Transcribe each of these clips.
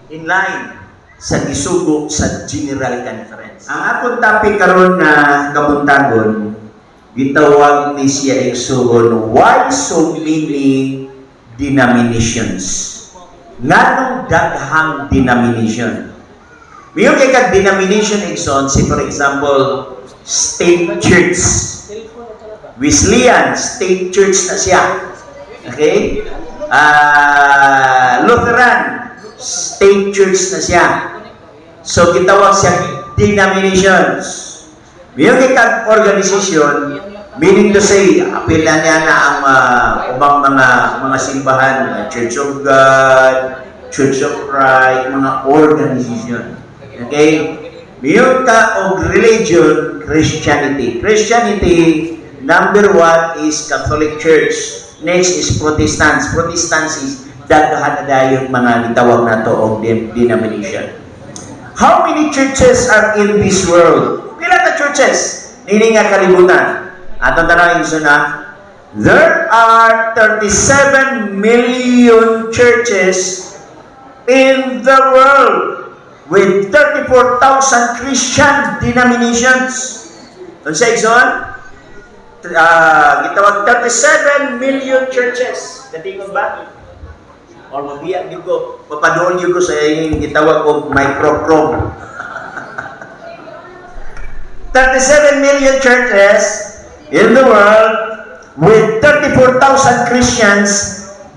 In line sa gisugo sa General Conference. Ang akong topic karon na kabuntagon, gitawag ni siya, igsuon, "Why so many denominations?" Nganong daghang denomination? Mayon kay kag denomination, igsoon, si for example, state church. Wesleyan, state church na siya. Okay? Lutheran, state church na siya. So, gitawag siya denominations. Mayon kay kag organization, meaning to say, apil na niya na ang ubang mga simbahan, mga Church of God, Church of Christ, mga organization. Okay? Mayon ka og religion, Christianity. Christianity, number one is Catholic Church. Next is Protestants. Protestants is daghan na dayon mga gitawag nato og denomination. How many churches are in this world? Pila ka churches nini nga kalibutan? Atong tanawin na. There are 37 million churches in the world with 34,000 Christian denominations. Unsa, igsoon? Gitawag 37 million churches. Katingog ba? Or mabiya gyud ko, mapaduol gyud ko sa inyong gitawag og microchrome. 37 million churches in the world with 34,000 Christians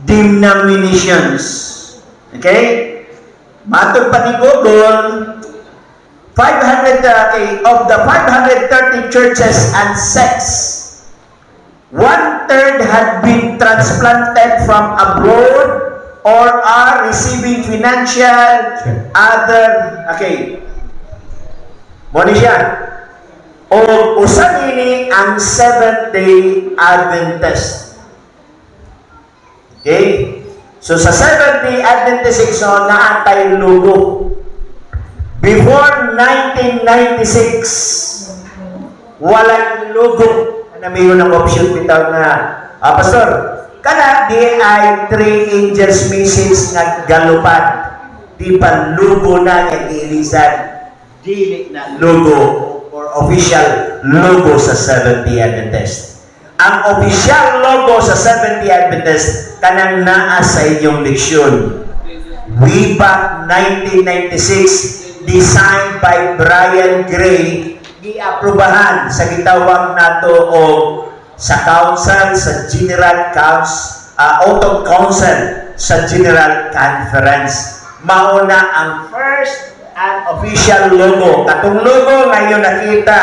denominations. Okay? Matod pa ni Google, 500, okay, of the 530 churches and sects, one-third had been transplanted from abroad or are receiving financial other, okay. Mo ni siya. O usa nini ang Seventh-day Adventist. Okay? So sa Seventh-day Adventist section, naa tay logo. Before 1996, walang logo. Na mayroon ng option bitaw nga, "Pastor, kana di ay Three Angels Message nga galupad. Di pa logo na nga giilisan. Dili na logo or official logo sa Seventh-day Adventist." Ang official logo sa Seventh-day Adventist kanang naa sa inyong leksyon. Way back 1996, designed by Brian Gray, giaprobahan sa gitawag nato o sa council, sa General Council, Autumn Council, sa General Conference. Mauna ang first and official logo. Katong logo ngayon nakita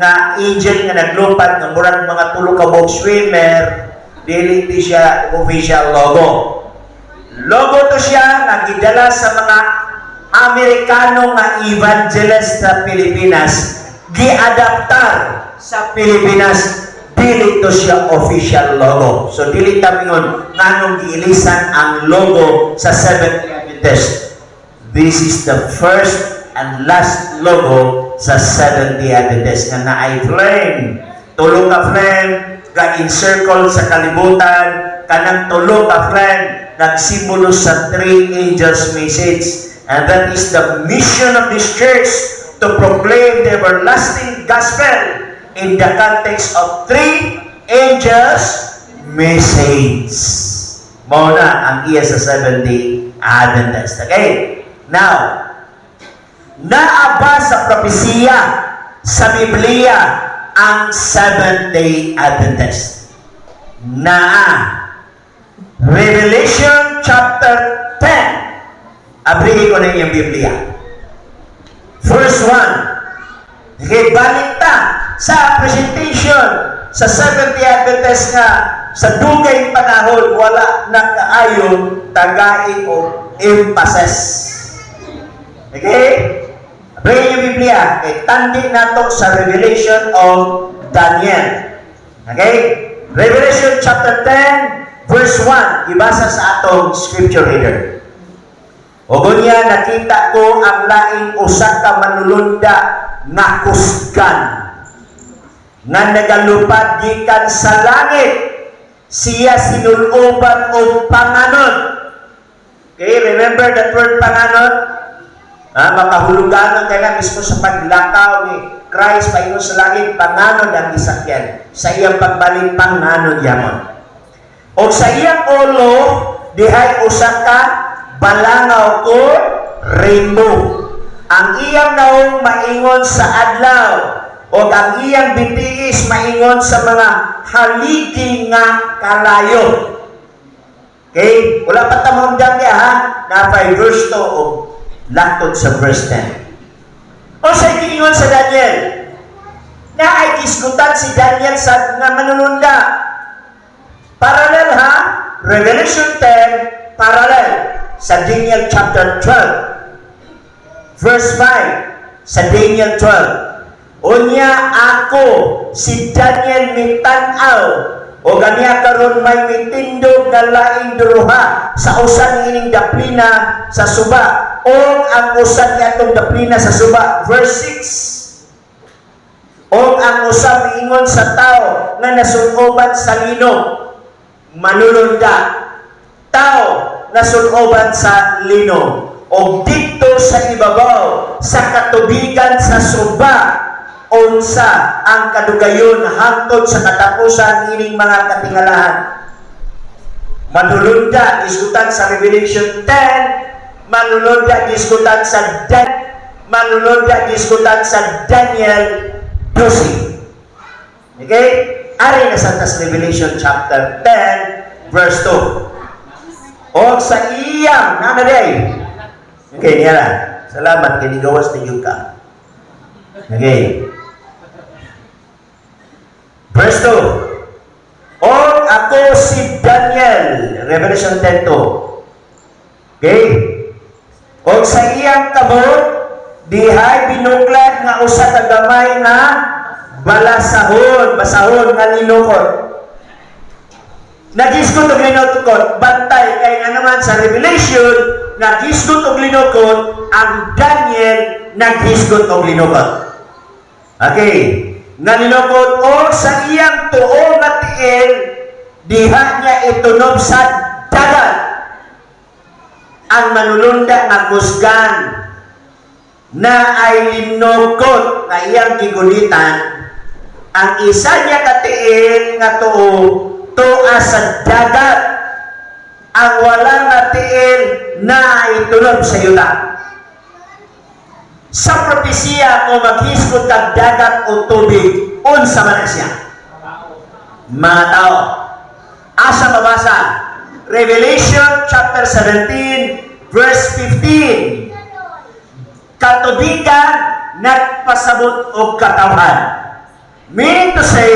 nga angel nga naglupad nga murag mga tulo ka buok swimmer, dili di siya official logo. Logo to siya nga gidala sa mga Amerikano nga evangelist sa Pilipinas, giadaptar sa Pilipinas, dili to siya official logo. So dili ta mingon nganong giilisan ang logo sa Seventh Adventist. This is the first and last logo sa Seventh-day Adventist nga naay flame. Tulo ka flame ga encircle sa kalibutan, kanang tulo ka flame nagsimbolo sa three angels message. And that is the mission of this church, to proclaim the everlasting gospel in the context of three angels message. Mao na ang iya sa Seventh-day Adventist. Okay? Now, naa ba sa propesiya sa Biblia ang Seventh-day Adventist? Naa. Revelation chapter 10. Abrihin ko na inyong Biblia. Verse 1. Okay, balik ta sa presentation sa Seventh-day Adventist nga sa dugay panahon wala na kaayo tagai o emphasis. Okay? Abrihin yung Biblia. Okay, tandi nato sa Revelation of Daniel. Okay? Revelation chapter 10, verse 1. Ibasa sa atong scripture reader. O gunya nakita ko ang laing usa ka manulunda nga kusgan nga nagalupad gikan sa langit. Siya sinuloban og panganod. Okay, remember that word, panganod? Ah, makahulugan kay na mismo sa paglakaw ni Christ paingon sa langit, panganod ang gisakyan. Sa iyang pagbalik, panganod yamon. O sa iyang ulo, dihay usa ka balangaw o rainbow. Ang iyang naong maingon sa adlaw o ang iyang bitiis maingon sa mga haligi nga kalayo. Okay? Wala pa ta mahumdam niya, ha? Napay verse 2 o langtod sa verse 10. O sa giingon sa Daniel, na ay gisgutan si Daniel sa nga manulunda. Parallel, ha? Revelation 10, parallel sa Daniel chapter 12. Verse 5 sa Daniel 12. Unya ako si Daniel mitan-aw o ganiya karon may mitindog nga laing duruha sa usa niining daplina sa suba o ang usa niadtong daplina sa suba. Verse 6, o ang usa miingon sa tao nga nasunoban sa lino, manulunda, tao nasunoban sa lino, o didto sa ibabaw sa katubigan sa suba, unsa ang kadugayon hangtod sa katapusan ining mga katingalahan? Manulunda gisgutan sa Revelation 10, manulunda gisgutan sa Daniel 12. Okay, ari na sa tas Revelation chapter 10 verse 2. O sa iyang nana day. Okay, niya na. Salamat kay nigawas ninyo ka. Okay. Verse 2. O ako si Daniel, Revelation 10:2. Okay? O sa iyang kamot, dihay binuklad nga usa ka gamay nga balasahon, basahon nga linukot. Nagisgot og linukot, bantay kay nga naman sa Revelation, nagisgot og linukot, ang Daniel naghisgot og linukot. Okay. Nga linukot o sa iyang tuo nga tiil, diha niya itunob sa dagat. Ang manulunda nga kusgan na ay linukot nga iyang gigunitan, ang isa niya katiil nga tuo, tuwa sa dagat. Ang wala nga tiil na itunob sa yuta. Sa propesiya, kung maghisgot kag dagat o tubig, unsa man na siya? Mga tao. Asa mabasa? Revelation chapter 17, verse 15. Katubigan nagpasabot og katawhan. Meaning to say,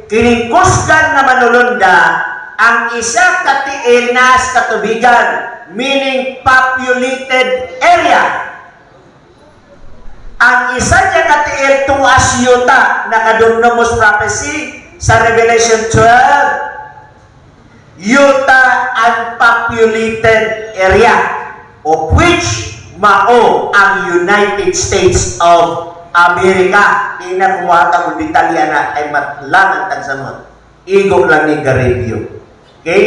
kining kusgan nga manulunda, ang isa ka tiil nas katubigan, meaning populated area. Ang isa niya ka tiil tuas yuta, nakadumnomos prophecy sa Revelation 12, yuta, unpopulated area, of which mao ang United States of America. Di na kumuha og detalye na ay matlang ang tagsamot. Igo lang ni ga-review. Okay?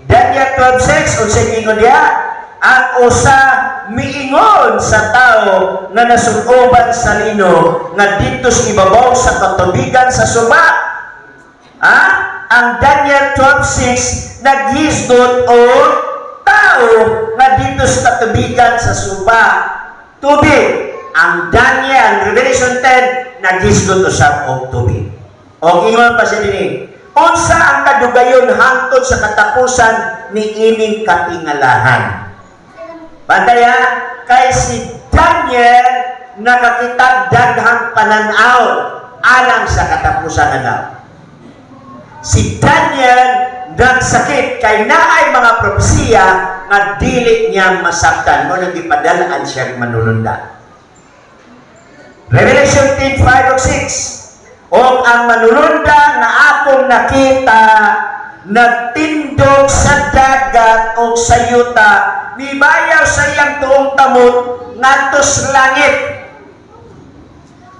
Daniel 12:6, unsa ingon diha? Ang usa miingon sa tao nga nasunoban sa lino nga didto sa ibabaw sa katubigan sa suba. Ah? Ang Daniel 12:6 naghisgot og tao nga didto sa katubigan sa suba. Tubig. Ang Daniel, Revelation 10, naghisgot usab og tubig. Og ingon pa siya dinhi, unsa ang kadugayon hangtod sa katapusan ni ining katingalahan? Bantay ha, kay si Daniel nakakita daghang pananaw alang sa katapusan na daw. Si Daniel nagsakit kay naay mga propesiya nga dili niya masabtan mo nang gipadalaan siya manulunda. Revelation 10, 5 ug 6. O ang manulunda nga akong nakita nagtindog sa dagat o sa yuta, mibayaw sa iyang tuong kamot ngadto sa langit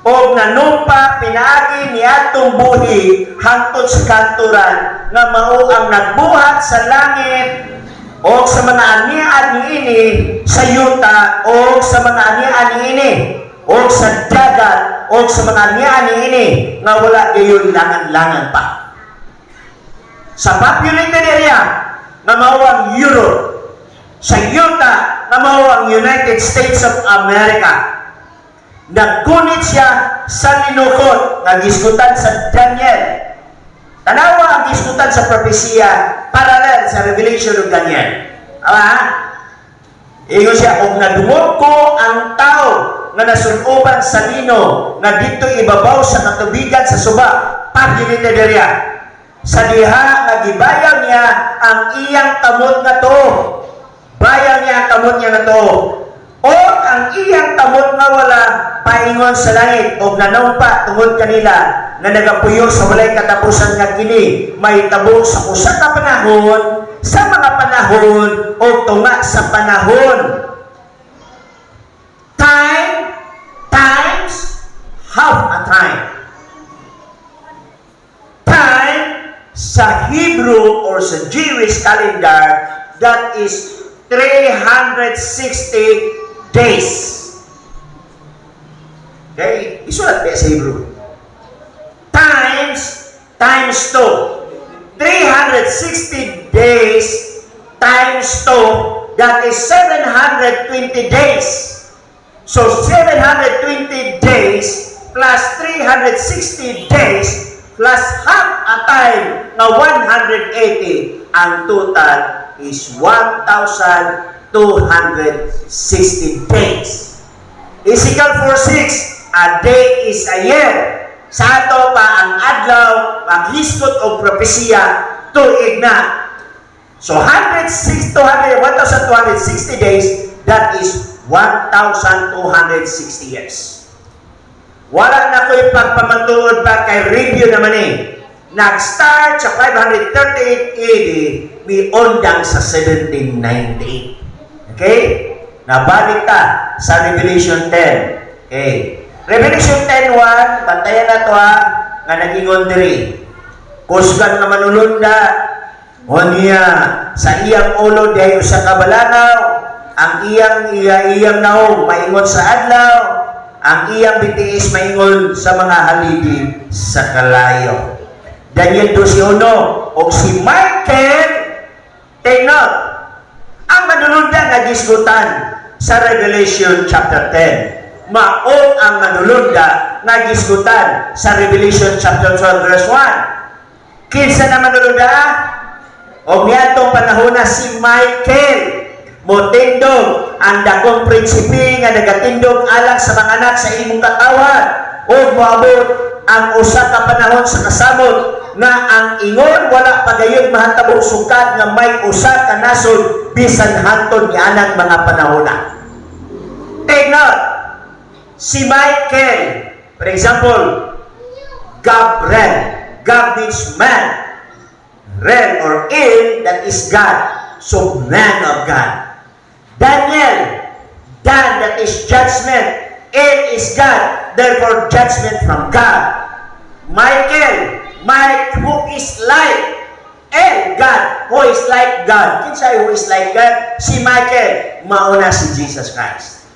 o nanumpa pinaagi ni atong buhi hangtod sa kanturan nga mao ang nagbuhat sa langit. O sa mga anian niini sa yuta, o sa mga anian niini o sa dagat, o sa mga anian niini nga wala gayon langan-langan pa. Sa populated area nga mao ang Europe, sa yuta nga mao ang United States of America. Naggunit siya sa linukot nga gisgutan sa Daniel. Tanawa ang gisgutan sa propesiya parallel sa Revelation of Daniel. Aba? Ingon siya, "Og nadungog ko ang tao nga nasuloban sa lino nga dito ibabaw sa katubigan sa suba," populated area. "Sa diha nga gibayaw niya ang iyang kamot nga tuo." Bayaw niya ang kamot niya nga tuo. "O ang iyang kamot nga wala paingon sa langit og nanumpa tungod kanila nga nagapuyo sa walay katapusan nga kini mahitabo sa usa ka panahon, sa mga panahon o tunga sa panahon." Time times half a time. Time sa Hebrew or sa Jewish calendar, that is 360 days. Okay? Isulat ba sa Hebrew? Times, times 2. 360 days times 2, that is 720 days. So 720 days plus 360 days plus half a time na 180, ang total is 1,260 days. Ezekiel 4:6, a day is a year. Sa ato pa ang adlaw, maghisgot og propesiya, tuig na. So 106, 200, 1,260 days, that is 1,260 years. Wala na ko'y pagpamantuod pa kay review naman eh. Nag-start sa 538 AD, miundang sa 1798. Okay? Nabalik ta sa Revelation 10. Okay. Revelation 10:1, bantayan na to ha, nga nag-ingon diri. Kusgan nga manulunda, o niya, sa iyang ulo dihay usa ka balangaw, ang iyang iyang naong maingon sa adlaw, ang iyang bitiis maingon sa mga haligi sa kalayo. Daniel 12:1, og si Michael, take note, ang manulunda nga gisgutan sa Revelation chapter 10. Mao ang manulunda nga gisgutan sa Revelation chapter 12 verse 1. Kinsa na manulunda? O miadtong panahon na si Michael motindog, ang dakong prinsipe nga nagatindog alang sa mga anak sa imong katawhan, ug moabot ang usa ka panahon sa kasamot nga ang ingon wala pagayod mahatabo sukad nga may usa ka nasod bisan hantod ni anang mga panahona. Take note, si Michael, for example, Gabriel. Gab means man. Rel or El, that is God. So, man of God. Daniel, Dan, that is judgment. El is God, therefore judgment from God. Michael, Mike, who is like El, God, who is like God. Kinsa who is like God? Si Michael, mauna si Jesus Christ.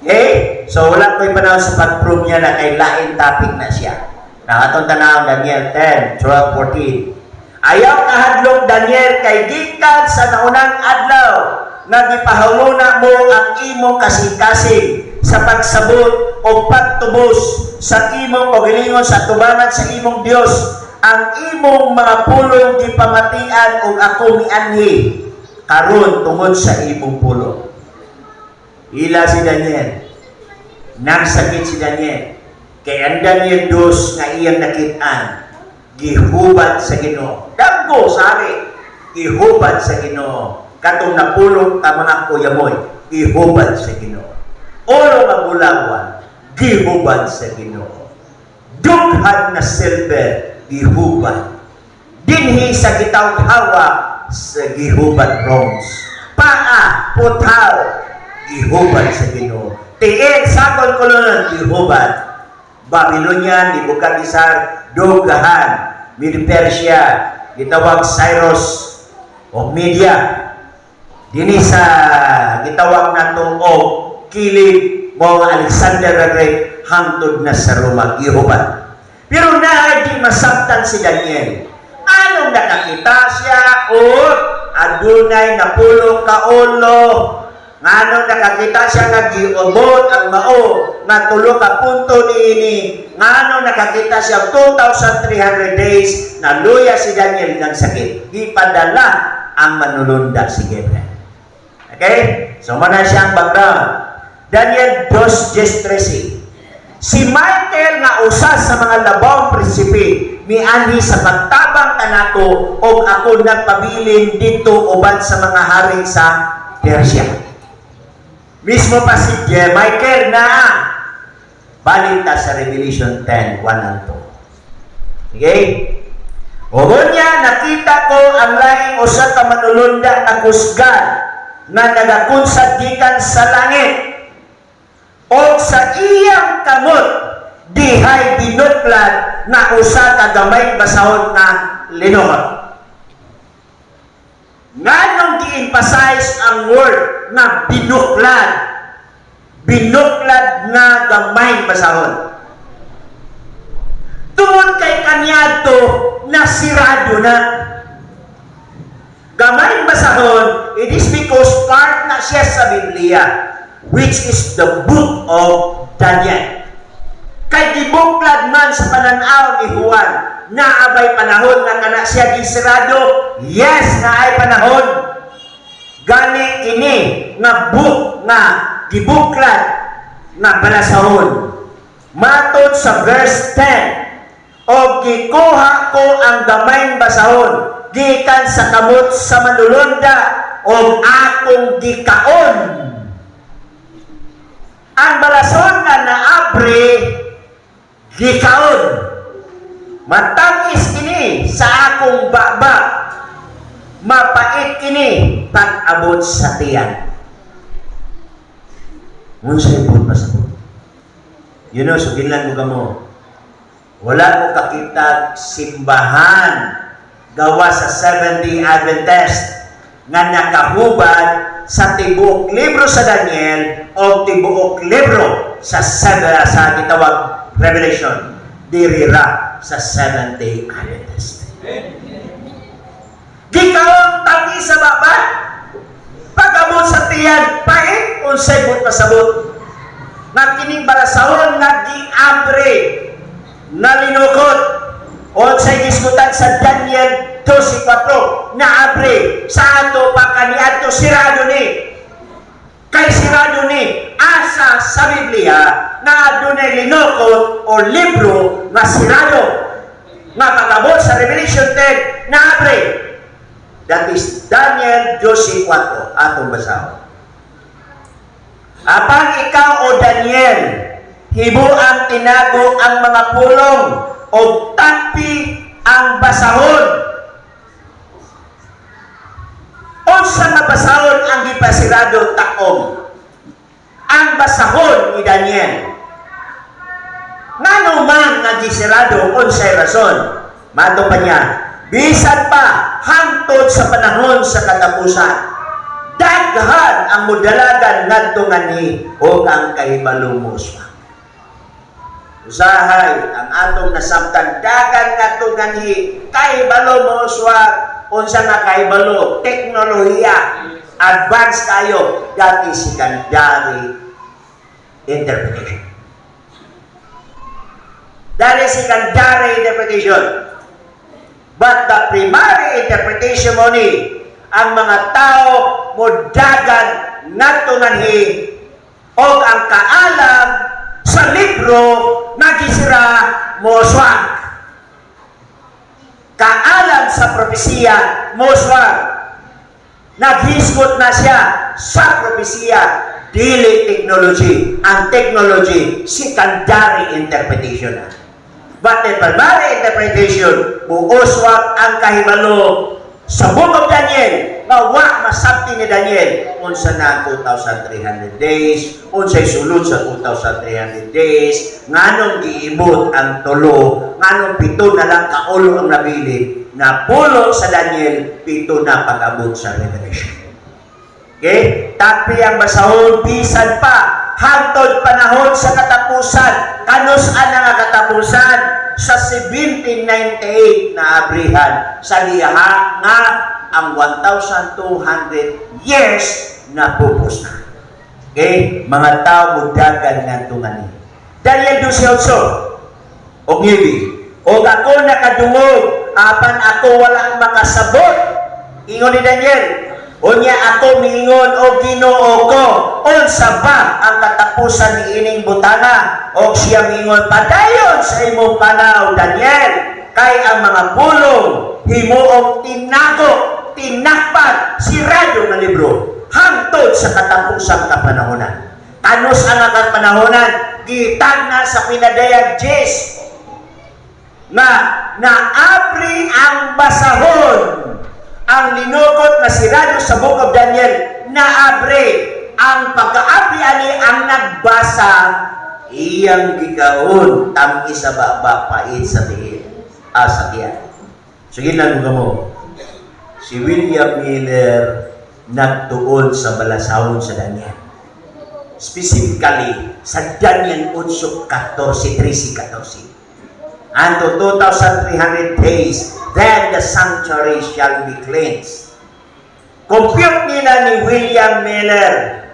Okay? So, wala ko'y panahon sa pag-prove niya na kay lain topic na siya. Na atong tanaw, Daniel 10, 12, 14. "Ayaw kahadlok, Daniel, kay gikan sa naunang adlaw nga gipahanguna mo ang imong kasing-kasing sa pagsabot o pagtubos sa imong kaugalingon sa tubangan sa imong Dios, ang imong mga pulong gipamatian ug ako mianhi karon tungod sa imong pulong." Ila si Daniel. Nagsakit si Daniel. Kay ang Daniel 2 nga iyang nakit-an, gihubad sa Ginoo. Damgo sari, gihubad sa Ginoo. Katong napulong ka mga kuyamoy, gihubad sa Ginoo. Oro nga bulawan, gihubad sa Ginoo. Dughan na silver, gihubad. Dinhi sa gitawhawa sa gihubad bronze. Paa, putaw, gihubad sa Ginoo. Tiil, sakon kulunan, gihubad. Babylonian, Nebuchadnezzar, dugahan, Medo Persia, gitawag Cyrus, o Media. Dinhi sa gitawag nato og kilid mo nga Alexander the Great hangtod na sa Roma gihubad. Pero na di masabtan si Daniel. Anong nakakita siya o adunay napulo ka ulo? Nganong nakakita siya nga giubot ang mao nga tulo ka punto niini? Nganong nakakita siya 2,300 days na luya si Daniel ng sakit? Gipadala ang manulunda si Gabriel. Okay? So, mao na siya ang background. Daniel 2:13. Si Michael nga usa sa mga labawng prinsipe mianhi sa pagtabang kanako og ako nagpabilin didto uban sa mga hari sa Persia. Mismo pa si Michael na balita sa Revelation 10, 1 and 2. Okay? Ug niya, nakita ko ang laing usa ka manulunda nga kusgan nga nagakunsad gikan sa langit. O sa iyang kamot dihay binuklad na usa ka gamay basahon nga linukot. Nganong gi-emphasize ang word nga binuklad? Binuklad nga gamay basahon. Tungod kay kaniadto nasirado na. Gamay basahon, it is because part na siya sa Biblia, which is the book of Daniel. Kay gibuklad man sa pananaw ni Juan, naabay panahon nga kana siya gisirado? Yes, naay panahon. Gani ini nga book nga gibuklad nga balasahon. Matod sa verse 10, "Og gikuha ko ang gamayng basahon gikan sa kamot sa manulunda og akong gikaon." Ang balason nga naabri, gikaon. "Matamis kini sa akong baba, mapait kini pag-abot sa tiyan." Unsay buot pasabot? Suginlan ko kamo. Wala ko kakita simbahan gawa sa Seventh-day Adventist nga nakahubad sa tibuok libro sa Daniel o tibuok libro sa gitawag Revelation, diri ra sa Seventh-day Adventist. Gikaon, tamis sa baba. Pag-abot sa tiyan, pait. Unsay buot pasabot? Nga kining balasahon nga giabre na linukot. Unsay gisgutan sa Daniel 12:4? Naabre sa ato pa kaniadto sirado ni. Kay sirado ni asa sa Biblia nga adunay linukot o libro nga sirado nga pag-abot sa Revelation 10 naabre? That is Daniel 12:4, atong basahon. "Apan ikaw, O Daniel, himuang tinago ang mga pulong o takpi ang basahon." Unsa nga basahon ang gipasirado takom? Ang basahon ni Daniel. Ngano man nga gisirado, unsay rason? Mato pa niya, "Bisan pa hangtod sa panahon sa katapusan, daghan ang mudalagan ngadto nganhi ug ang kahibalo mouswag." Usahay ang atong nasabtan, dagan ngadto nganhi, kahibalo mouswag. Unsa nga kahibalo? Teknolohiya. Advance kayo. That is secondary interpretation. That is secondary interpretation. But the primary interpretation mo ni, ang mga tao modagan ngadto nganhi o ang kaalam sa libro nagisira moswag. Kaalam sa propesiya moswag. Naghisgot na siya sa propesiya, dili technology. Ang technology, secondary interpretation na. But the primary interpretation, muuswag ang kahibalo sa Book of Daniel, nga wa masabti ni Daniel unsa na ang 2,300 days, unsay sulod sa 2,300 days, nganong giibot ang tulo, nganong pito na lang kaulo ang nabili, napulo sa Daniel, pito na pag-abot sa Revelation. Okay? Takpe ang basahon bisan pa hangtod panahon sa katapusan. Kanus-a na nga katapusan? Sa 1798 na abrihan sa diha nga ang 1,200 years na pupos na. Okay? Mga tao mudagan nga tungani. Daniel 12:8 o 9. "Og ako nakadungog, apan ako wala makasabot." Ingon ni Daniel. "Unya ako miingon, 'O Ginoo ko, unsa ba ang katapusan ni ining butanga?' Og siya miingon, 'Padayon sa imong panaw, Daniel, kay ang mga pulong himuong tinako, tinakpan, sirado nga libro hangtod sa katapusang kapanahonan.'" Kanus-a nga kapanahonan? Gitagna sa pinadayag 10 nga naabri ang basahon, ang linukot na sirado sa Book of Daniel. Naabri. Ang pagkaabri ani, ang nagbasa iyang gikaon, tamis sa baba, pait sa tiil, ah, sa tiyan. Sige lang mo, si William Miller nagtuon sa balasahon sa Daniel, specifically sa Daniel 8, 14, 13, 14. "Unto 2,300 days, then the sanctuary shall be cleansed." Compute nila ni William Miller.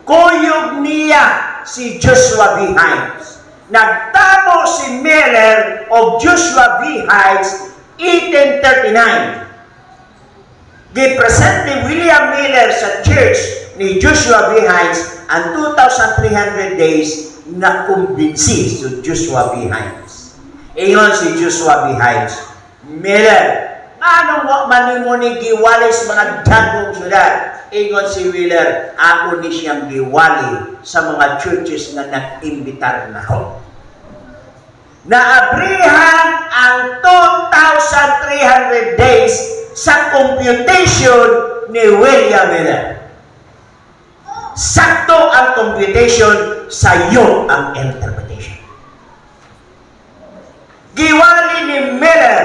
Kuyog niya si Joshua B. Himes. Nagtamo si Miller o Joshua B. Himes 1839. Gipresent ni William Miller sa church ni Joshua B. Himes ang 2,300 days, na kumbinsi si Joshua B. Himes. Ingon si Joshua B. Himes, "Miller, nganong wa man nimo ni giwali sa mga dagkong syudad?" Ingon si Miller, "Ako ni siyang giwali sa mga churches nga nag-imbitar nako." Naabrihan ang 2,300 days sa computation ni William Miller. Sakto ang computation, sa iyo ang interpretation. Giwali ni Miller,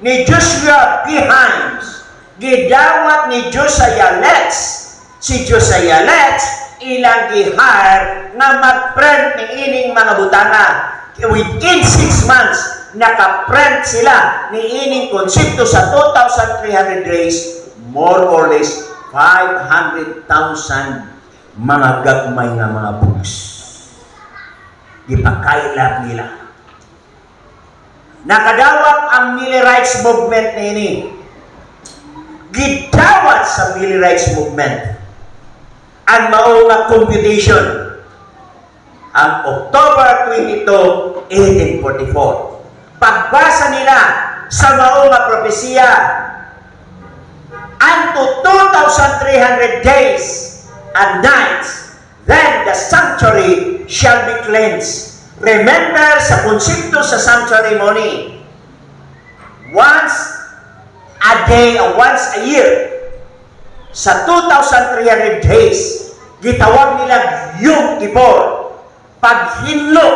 ni Joshua B. Himes, gidawat ni Josiah Letts. Si Josiah Letts, ilang gi-hire nga mag-print ni ining mga butanga. Within 6 months, naka-print sila ni ining konsepto sa 2,300 days, more or less 500,000 mga gagmay nga mga books. Gipakailap nila. Nakadawat ang Millerites movement nini. Gidawat sa Millerites movement ang mao nga computation ang October 22, 1844. Pagbasa nila sa mao nga propesiya, "Unto 2,300 days and nights, then the sanctuary shall be cleansed." Remember sa konsepto sa sanctuary money, once a day or once a year, sa 2,300 days, gitawag nila Yom Kippur, paghinlo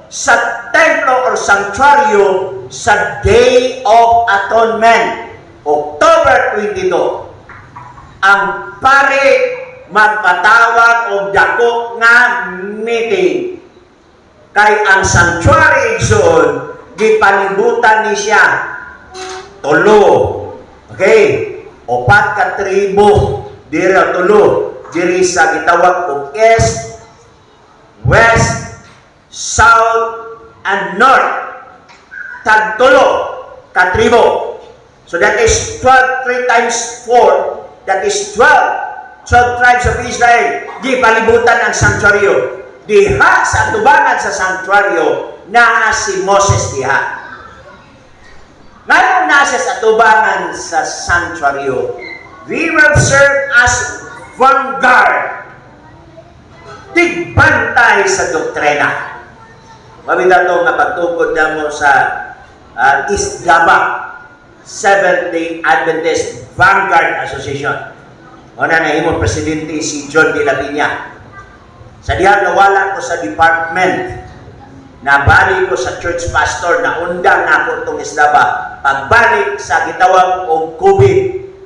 sa templo or sanctuaryo sa Day of Atonement, October 22. Ang pare magpatawag og dako nga meeting kay ang sanctuary, igsoon, gipalibutan ni siya tulo. Okay? Upat ka tribo dira, tulo diri sa gitawag og east, west, south, and north. Tagtulo ka tribo. So that is 12, 3 times 4, that is 12. 12 tribes of Israel, gipalibutan ang sanctuaryo. Diha sa atubangan sa sanctuaryo, naa si Moses diha. Ngayon naa siya sa atubangan sa sanctuaryo, we will serve as vanguard. Tigbantay sa doktrina. Mabita to nga pagtukod na mo sa Isdaba, Seventh-day Adventist Vanguard Association. O na nahimong presidente si John de la Peña. Sa diha nawala ko sa department, nabali ko sa church pastor, naundang na ako itong Isdaba. Pagbalik sa gitawag og COVID,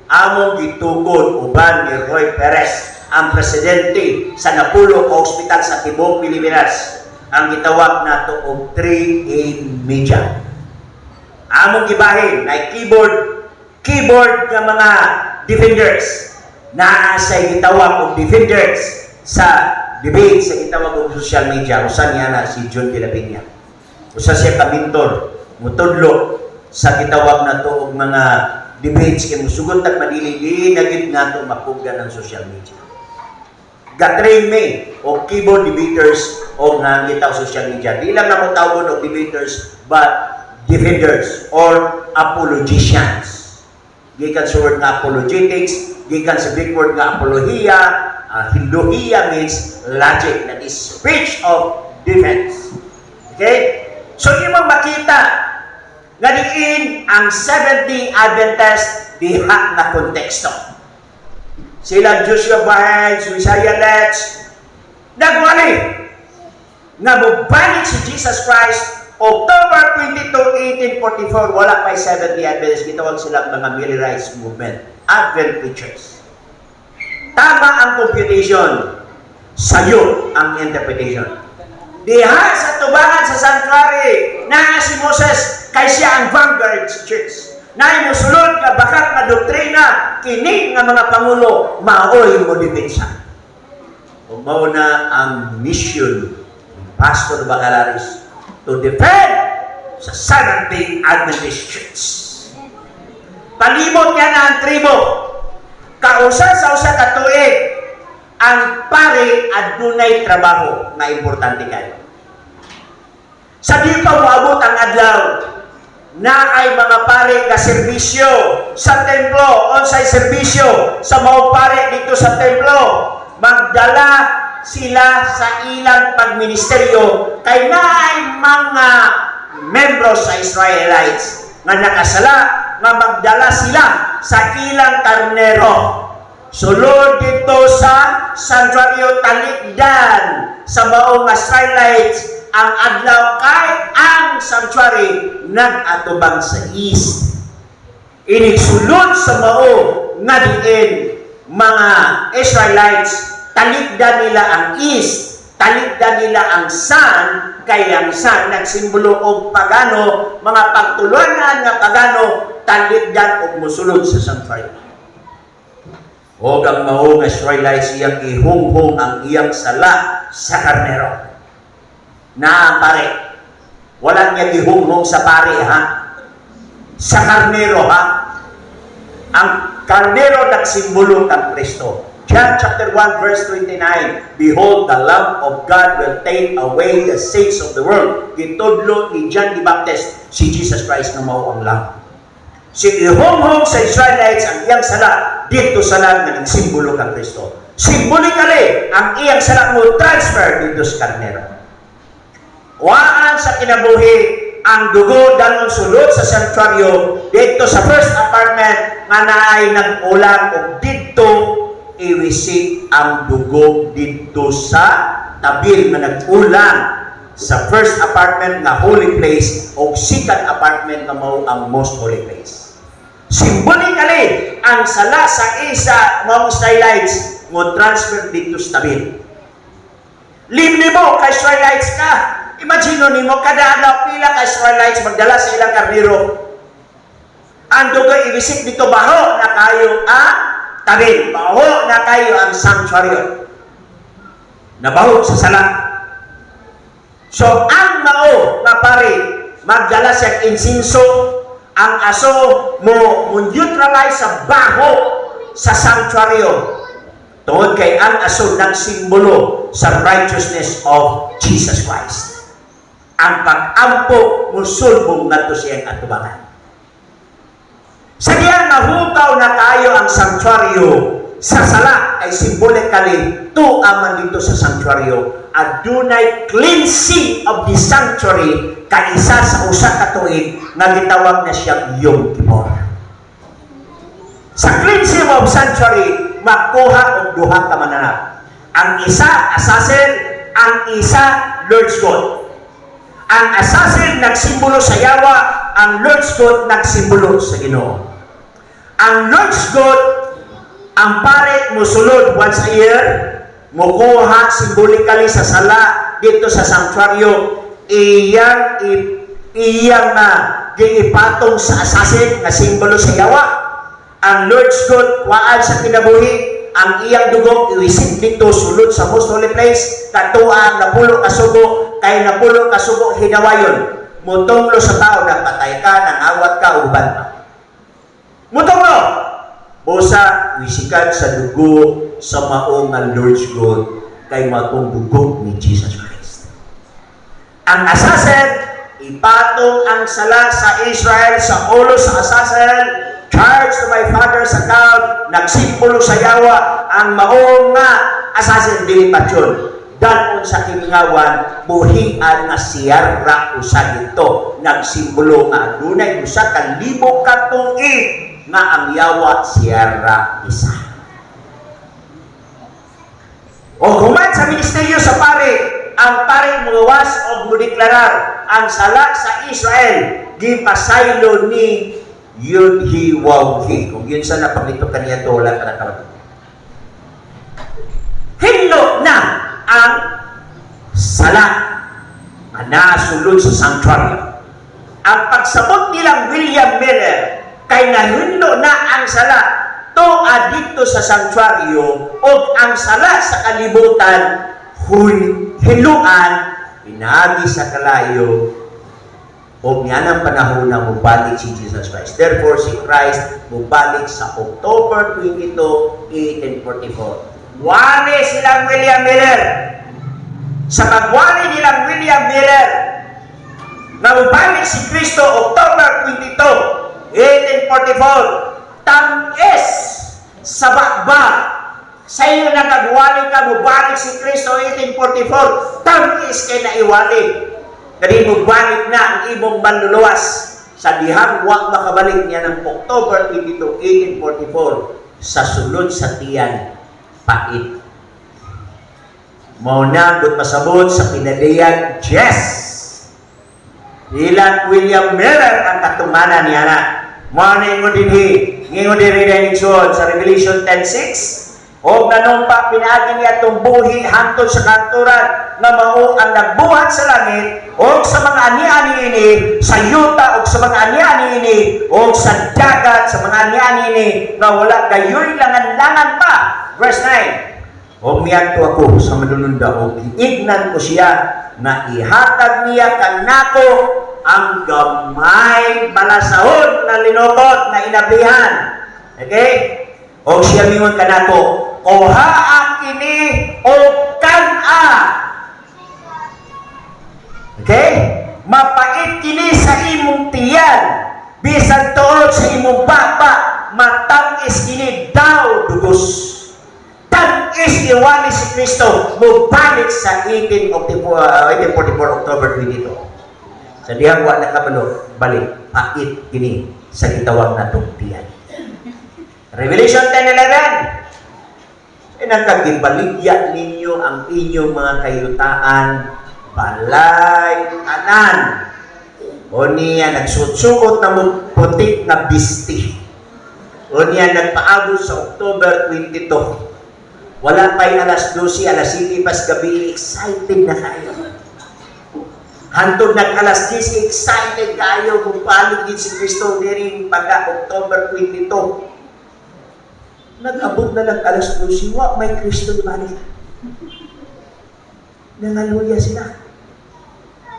Among gitukod uban ni Roy Perez, ang presidente sa napulo ka ospital sa tibuok Pilipinas, ang gitawag nato og 3A Media. Among gibahin na keyboard keyboard nga mga defenders, naa sa gitawag og defenders sa debate sa gitawag og social media. Usa niya na si John de la Peña. Usa siya ka mentor, mutudlo sa gitawag nato og mga debates, kay musugot tag madili, di na gid nato mapugan ang social media. Ga-train mi og keyboard debaters o nga gitawag social media. Di lang namo tawgon og debaters but defenders or apologicians. Gikan sa word nga apologetics, gikan sa big word nga apologia, logia means logic, that is speech of defense. Okay? So imong makita nga diin ang Seventh-day Adventist diha nga konteksto. Sila Joshua Bynes, Isaiah Letts, nagwali nga mobalik si Jesus Christ October 22, 1844, wala pa'y Seventh-day Adventist, gitawag silang mga Millerites movement, Advent preachers. Tama ang computation, sayo ang interpretation. Diha sa tubangan sa sanctuary, naa si Moses, kay siya ang vanguard sa church. Naay musulod nga bakat nga doktrina, kini nga mga pangulo, maoy mo depensa. Ug mao na ang mission ni Pastor Bacalaris to defend sa Seventh-day Adventist Church. Palibot niya na ang tribo. Kausa sa usa ka tuig, ang pare adunay trabaho nga importante kayo. Sa di pa moabot ang adlaw, naay mga pare nga serbisyo sa templo, unsay serbisyo sa mga pare dito sa templo? Magdala sila sa ilang pagministeryo kay naay mga membro sa Israelites nga nakasala, nga magdala sila sa ilang karnero. Sulod dito sa sanctuaryo, talikdan sa maong Israelites ang adlaw kay ang sanctuary nag-atubang sa east. Inig sulod sa mao nga diin mga Israelites, talikdan nila ang east, talikdan nila ang sun, kay ang sun nagsimbolo og pagano, mga pagtulunan nga pagano, talikdan og musulod sa sanctuary. Og ang mao nga Israelites, iyang ihunghong ang iyang sala sa karnero. Na pare, wala niya gihunghong sa pare, ha. Sa karnero, ha. Ang karnero nagsimbolo kang Kristo. John chapter 1 verse 29, "Behold, the Lamb of God will take away the sins of the world." Gitudlo ni John the Baptist si Jesus Christ nga mao ang Lamb. Si ihunghong sa Israelites ang iyang sala dito sa lamb nga nagsimbolo kang Kristo. Symbolically, ang iyang sala mo transfer dito sa karnero. Waan sa kinabuhi ang dugo danon sulod sa sanctuaryo dito sa first apartment nga naay nag-ulang og didto iwisik ang dugo didto sa tabil nga nag-ulang sa first apartment nga holy place o second apartment nga mao ang most holy place. Symbolically, ang sala sa isa maong Israelites mo transfer dito sa tabil. Liblibo ka Israelites ka. Imagine nimo, kada adlaw pila ka Israelites magdala sa ilang karnero. Ang dugo iwisik dito, baho na kayo ang tabil, baho na kayo ang sanctuary. Nabaho sa sala. So ang mao nga pare magdala siya insinso, ang aso mo neutralize sa baho sa sanctuaryo. Tungod kay ang aso nagsimbolo sa righteousness of Jesus Christ. Ang pag-ampo musulbong ngadto siyang atubangan. Sa diyan nahukaw na kayo ang sanctuaryo sa sala ay symbolically tuaman dito sa sanctuaryo, adunay cleansing of the sanctuary kaisa sa usa ka tuig nga gitawag na siyang Yom Kippur. Sa cleansing of sanctuary, makuha og duha ka mananap. Ang isa Azazel, ang isa Lord's God. Ang Azazel nagsimbolo sa yawa, ang Lord's God nagsimbolo sa Ginoo. Ang Lord's Goat, ang pare musulod once a year, mukuha symbolically sa sala dito sa sanctuaryo, iyang na giipatong sa assassin nga simbolo sa yawa. Ang Lord's Goat, kuhaan sa kinabuhi, ang iyang dugo iwisik dito sulod sa most holy place, katoa ang 10 ka sugo, kay 10 ka sugo hinawayon. Mutunglo sa tao, napatay ka, nangawat ka, uban pa. Mutunglo! Busa, wisikan sa dugo sa mao nga Lord's Goat kay matong dugo ni Jesus Christ. Ang assassin, ipatong ang sala sa Israel sa ulo sa assassin, charge to my father's account, nagsimbolo sa yawa, ang mao nga assassin dili patyon. Dalon sa kimingawan, buhian nga siyara usa dito. Nagsimbolo nga adunay 1,000 ka tuig nga ang yawa siyara isa. O human sa ministeryo sa pare, ang pare mugawas og mudeklarar ang sala sa Israel gipasaylo ni Yud He Waw He. Kung yun sa napaglito kaniya to, wala pa nakabat. Hinlo na ang sala nga nasulod sa sanctuary. Ang pagsabot nilang William Miller kay nahinlo na ang sala to dito sa sanctuaryo o ang sala sa kalibutan hiluan pinaagi sa kalayo o niya ng panahon na mubalik si Jesus Christ. Therefore, si Christ mubalik sa October 22, 1844. Wali silang William Miller. Sa pagwali nilang William Miller, na mubalik si Kristo October 22, 1844, tamis sa bakba. Sa iyo nakagwali ka, mubalik si Kristo 1844, tamis kay naiwali. Dali mubalik na ang imong manluluwas. Sa dihang wa makabalik niya ng October 22, 1844, sa sulod sa tiyan, pait. Mao na ang pasabot sa pinadiyang Jess. Ilang William Miller ang katumanan niya na. Mao na ingon dinhi, ngingon dinhi na igsoon sa Revelation 10:6. Og nanumpa pinaagi niya itong buhi hangtod sa kanturan nga mao ang nagbuhat sa langit og sa mga ani-ani ini, sa yuta og sa mga ani-ani ini, og sa dagat sa mga ani-ani ini nga wala gayoy langan-langan pa. Verse 9. Og miadto ako sa manununda og giignan ko siya na ihatag niya kanako ang gamay balasahon na linukot na inablihan. Okay? Og siya mingon kanako, kuhaa kini o kan-a. Okay? Mapait kini sa imong tiyan, bisan tuod sa imong baba, matamis kini daw dugos. Tamis iwali si Kristo, mubalik sa 1844, 1844 October 22. Sa dihang wa nakabalo, balik, pait kini sa gitawag natong tiyan. Revelation 10:11. E nagkagibaligya ninyo ang inyong mga kayutaan, balay, tanan. O niya, nagsuot-suot na mo putik na bisti. O niya, nagpaabot sa October 22. Wala pa'y alas 12, alas 7 pas gabi, excited na kayo. Hantod nag alas 10, excited kayo kung palig din si Kristo diri pagka October 22. Nag-abot na lang alas 12, wa may Kristo balik. Nangaluya sila.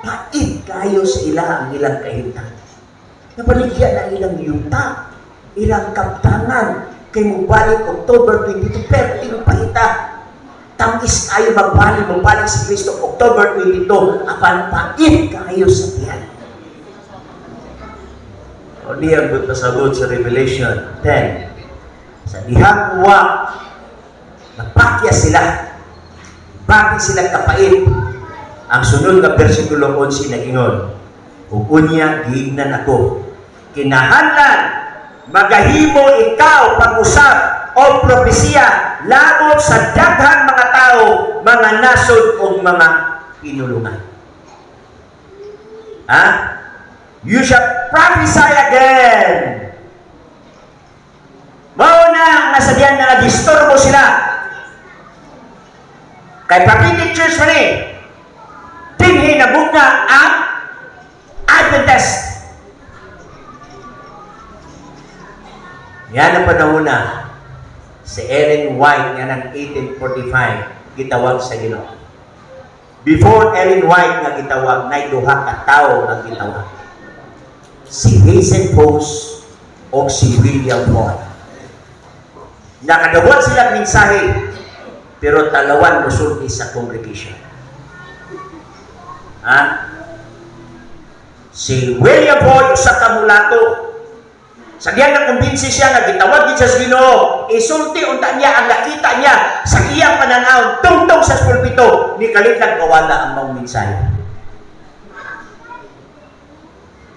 Pait kayo sa ila ang ilang kahimtang. Nabaligya na ilang yuta, ilang kaptangan, kay mubalik October 22, perting paita. Tamis kayo magbalik, mabalik si Kristo October 22, apan pait kayo sa tiyan. O niya ang pasabot sa Revelation 10. Sa dihang wa, napakya sila. Bakit sila kapait? Ang sunod nga bersikulo 11 nagingon, ug unya giingnan ako, kinahanglan magahimo ikaw pag-usap o propesiya labot sa daghang mga tao, mga nasod o mga pinulungan. Ha? You shall prophesy again. Mao na nga sa diyan na disturbo sila. Kay prophetic church man eh. Dinhi nabugna ang Adventist. Yan ang panahon na si Ellen White nga ng 1845 gitawag sa Ginoo. Before Ellen White nga gitawag, nay duha ka tawo nga gitawag. Si Hazen Post o si William Foy. Nakadawat sila mensahe, pero talawan musulti sa congregation. Ha? Si William Foy, usa ka mulato. Sa diyan na kumbinsi siya nga gitawag gid siya sa Ginoo, isulti unta niya ang nakita niya sa iyang pananaw tungtong sa pulpito, ni kalit kawala ang maong mensahe.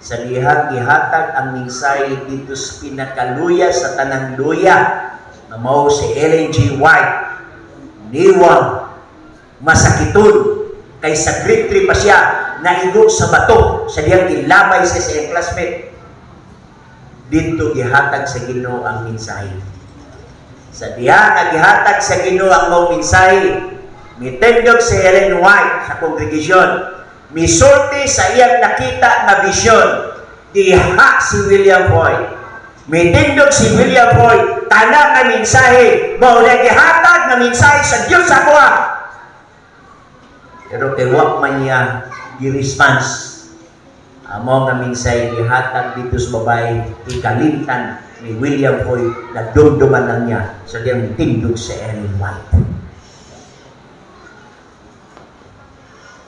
Sa dihang gihatag ang mensahe dito sa pinakaluya sa tanang luya na mao si Ellen G. White, niwang masakiton kay sa grade 3 pa siya naigo sa bato sa dihang gilabay siya sa iyang classmate. Dito gihatag sa Ginoo ang mensahe. Sa diha nga gihatag sa Ginoo ang maong mensahe, mitendog si Ellen White sa congregation, misulti sa iyang nakita nga vision, diha si William Foy. Mitindog si William Foy, tanan nga mensahe, mao na gihatag nga mensahe sa Dios sa akoa. Pero kay wa man niya gi-response, amo nga mensahe gihatag dito sa babae, ikalimtan ni William Foy, nagdumduman lang niya sa diyang tindog sa Ellen White.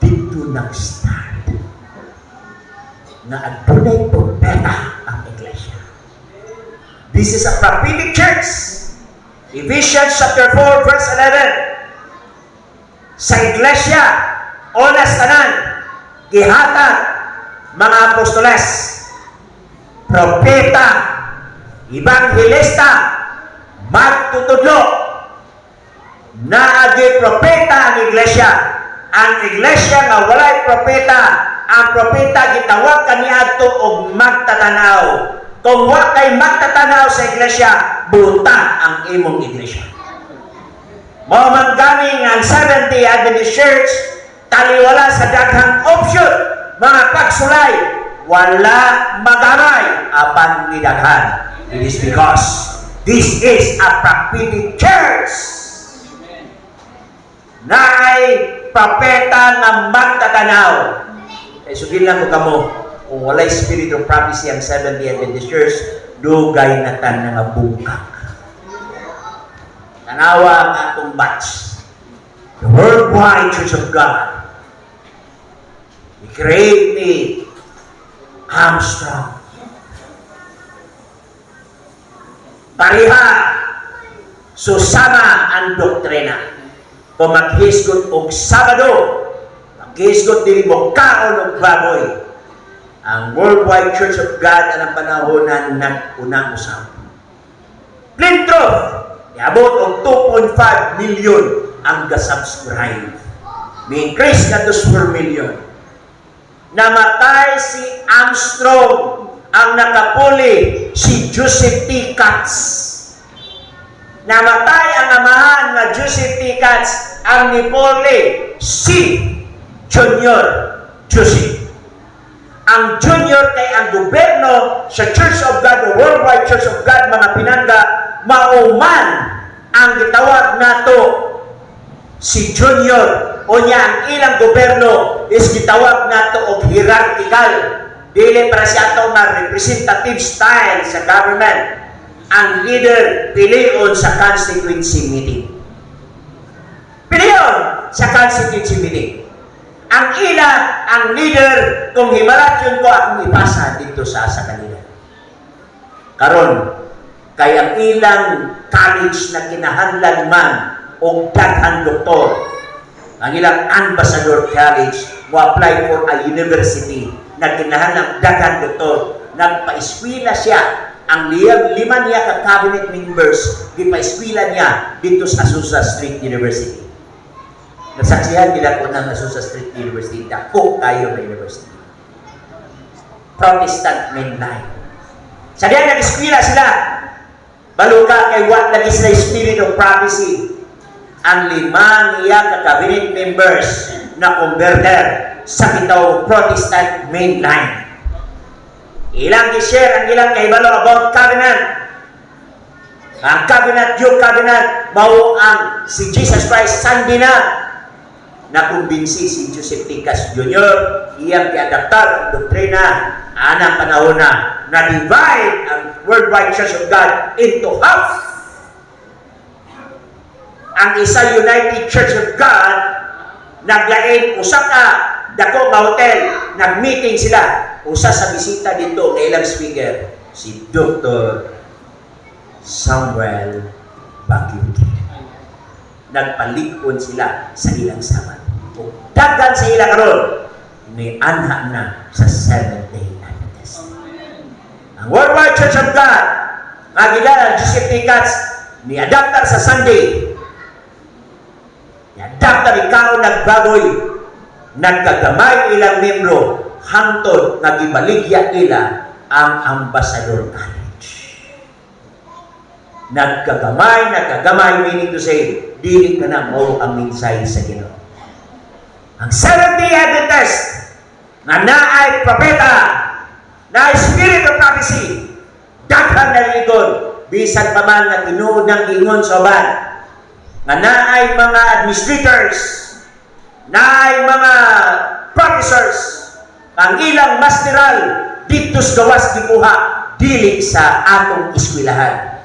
Dito nag-start na adunay propeta ang iglesia. This is a prophetic church. Ephesians chapter 4 verse 11. Sa iglesia, oras tanan, gihatag mga apostoles, propeta, ebanghelista, magtutudlo. Naagi propeta ang iglesia. Ang iglesia nga walay propeta, ang propeta gitawag kaniadto og magtatanaw. Kung wa kay magtatanaw sa iglesia, buta ang imong iglesia. Mao man gani nga ang Seventh-day Adventist Church taliwala sa daghang option, mga pagsulay, wala magamay apan nidaghan. It is because this is a prophetic church. Naay propeta nga magtatanaw. Eh, sugil lang ko kamo, kung walay spirit of prophecy ang Seventh-day Adventist Church, dugay na tan nga bungkak. Tanawa ang atong batch. The Worldwide Church of God. I-create ni Armstrong. Pareha, susama ang doktrina. Kung maghisgot og Sabado, maghisgot dili mo kaon og baboy. Ang Worldwide Church of God ang panahon na nag-unang usab. Plintrof, niabot og 2.5 million ang ga-subscribe. Ni-increase na to 4 million. Namatay si Armstrong, ang nakapuli si Joseph T. Katz. Namatay ang amahan nga Joseph T. Katz, ang nipuli si Junior Joseph. Ang Junior kay ang gobyerno sa Church of God, the Worldwide Church of God, mga pinangga, mauman ang gitawag nato si Junior o niya ang ilang gobyerno is gitawag nato og hierarchical, dili para siya ato nga representative style sa government. Ang leader pilion sa constituency meeting, pilion sa constituency meeting. Ang ila ang leader, kung himalat yun ko akong ipasa dito sa kanila karon kay ang ilang college na kinahanglan man og daghang doktor, ang ilang Ambassador College mo apply for a university na kinahanglan daghang doktor, nagpaeskwela siya. Ang lima niya ka cabinet members, gipaeskwela niya dito sa Azusa Street University. Nasaksihan nila ko ng Azusa Street University, dako kayo na university, Protestant mainline. Sa diyan nag-eskwela sila. Baluka kay wa lagi sila spirit of prophecy. Ang lima niya ka cabinet members na converter sa gitawag Protestant mainline. Ilang gi-share ang ilang kahibalo about covenant. Ang covenant, yung covenant, mao ang si Jesus Christ Sunday na nakumbinsi si Joseph Ticas Jr. Iyang giadaptar ang doktrina anang panahon na na-divide ang Worldwide Church of God into half. Ang isa, United Church of God, naglain usa ka dako nga hotel, nag-meeting sila. Usa sa bisita dito kay ilang speaker, si Dr. Samuel Bacchiocchi. Nagpalig-on sila sa ilang Sabbath. Ug daghan sa ila karon ni anha na sa Seventh Day Adventist. Ang Worldwide Church of God nga gidala Joseph Ticats ni adaptar sa Sunday. Ni adaptar ikaw nagbagoy, nagkagamay ilang membro hangtod nga gibaligya nila ang Ambassador College. Nagkagamay, nagkagamay, meaning to say, dili ka na mao ang mensahe sa Ginoo. Ang Seventh-day Adventist nga naay propeta, naay spirit of prophecy, daghan naligon, bisan pa man nga tinuod ng ingon sa uban, nga naay mga administrators, naay mga professors, ang ilang masteral dito sa gawas gikuha, dili sa atong eskwelahan.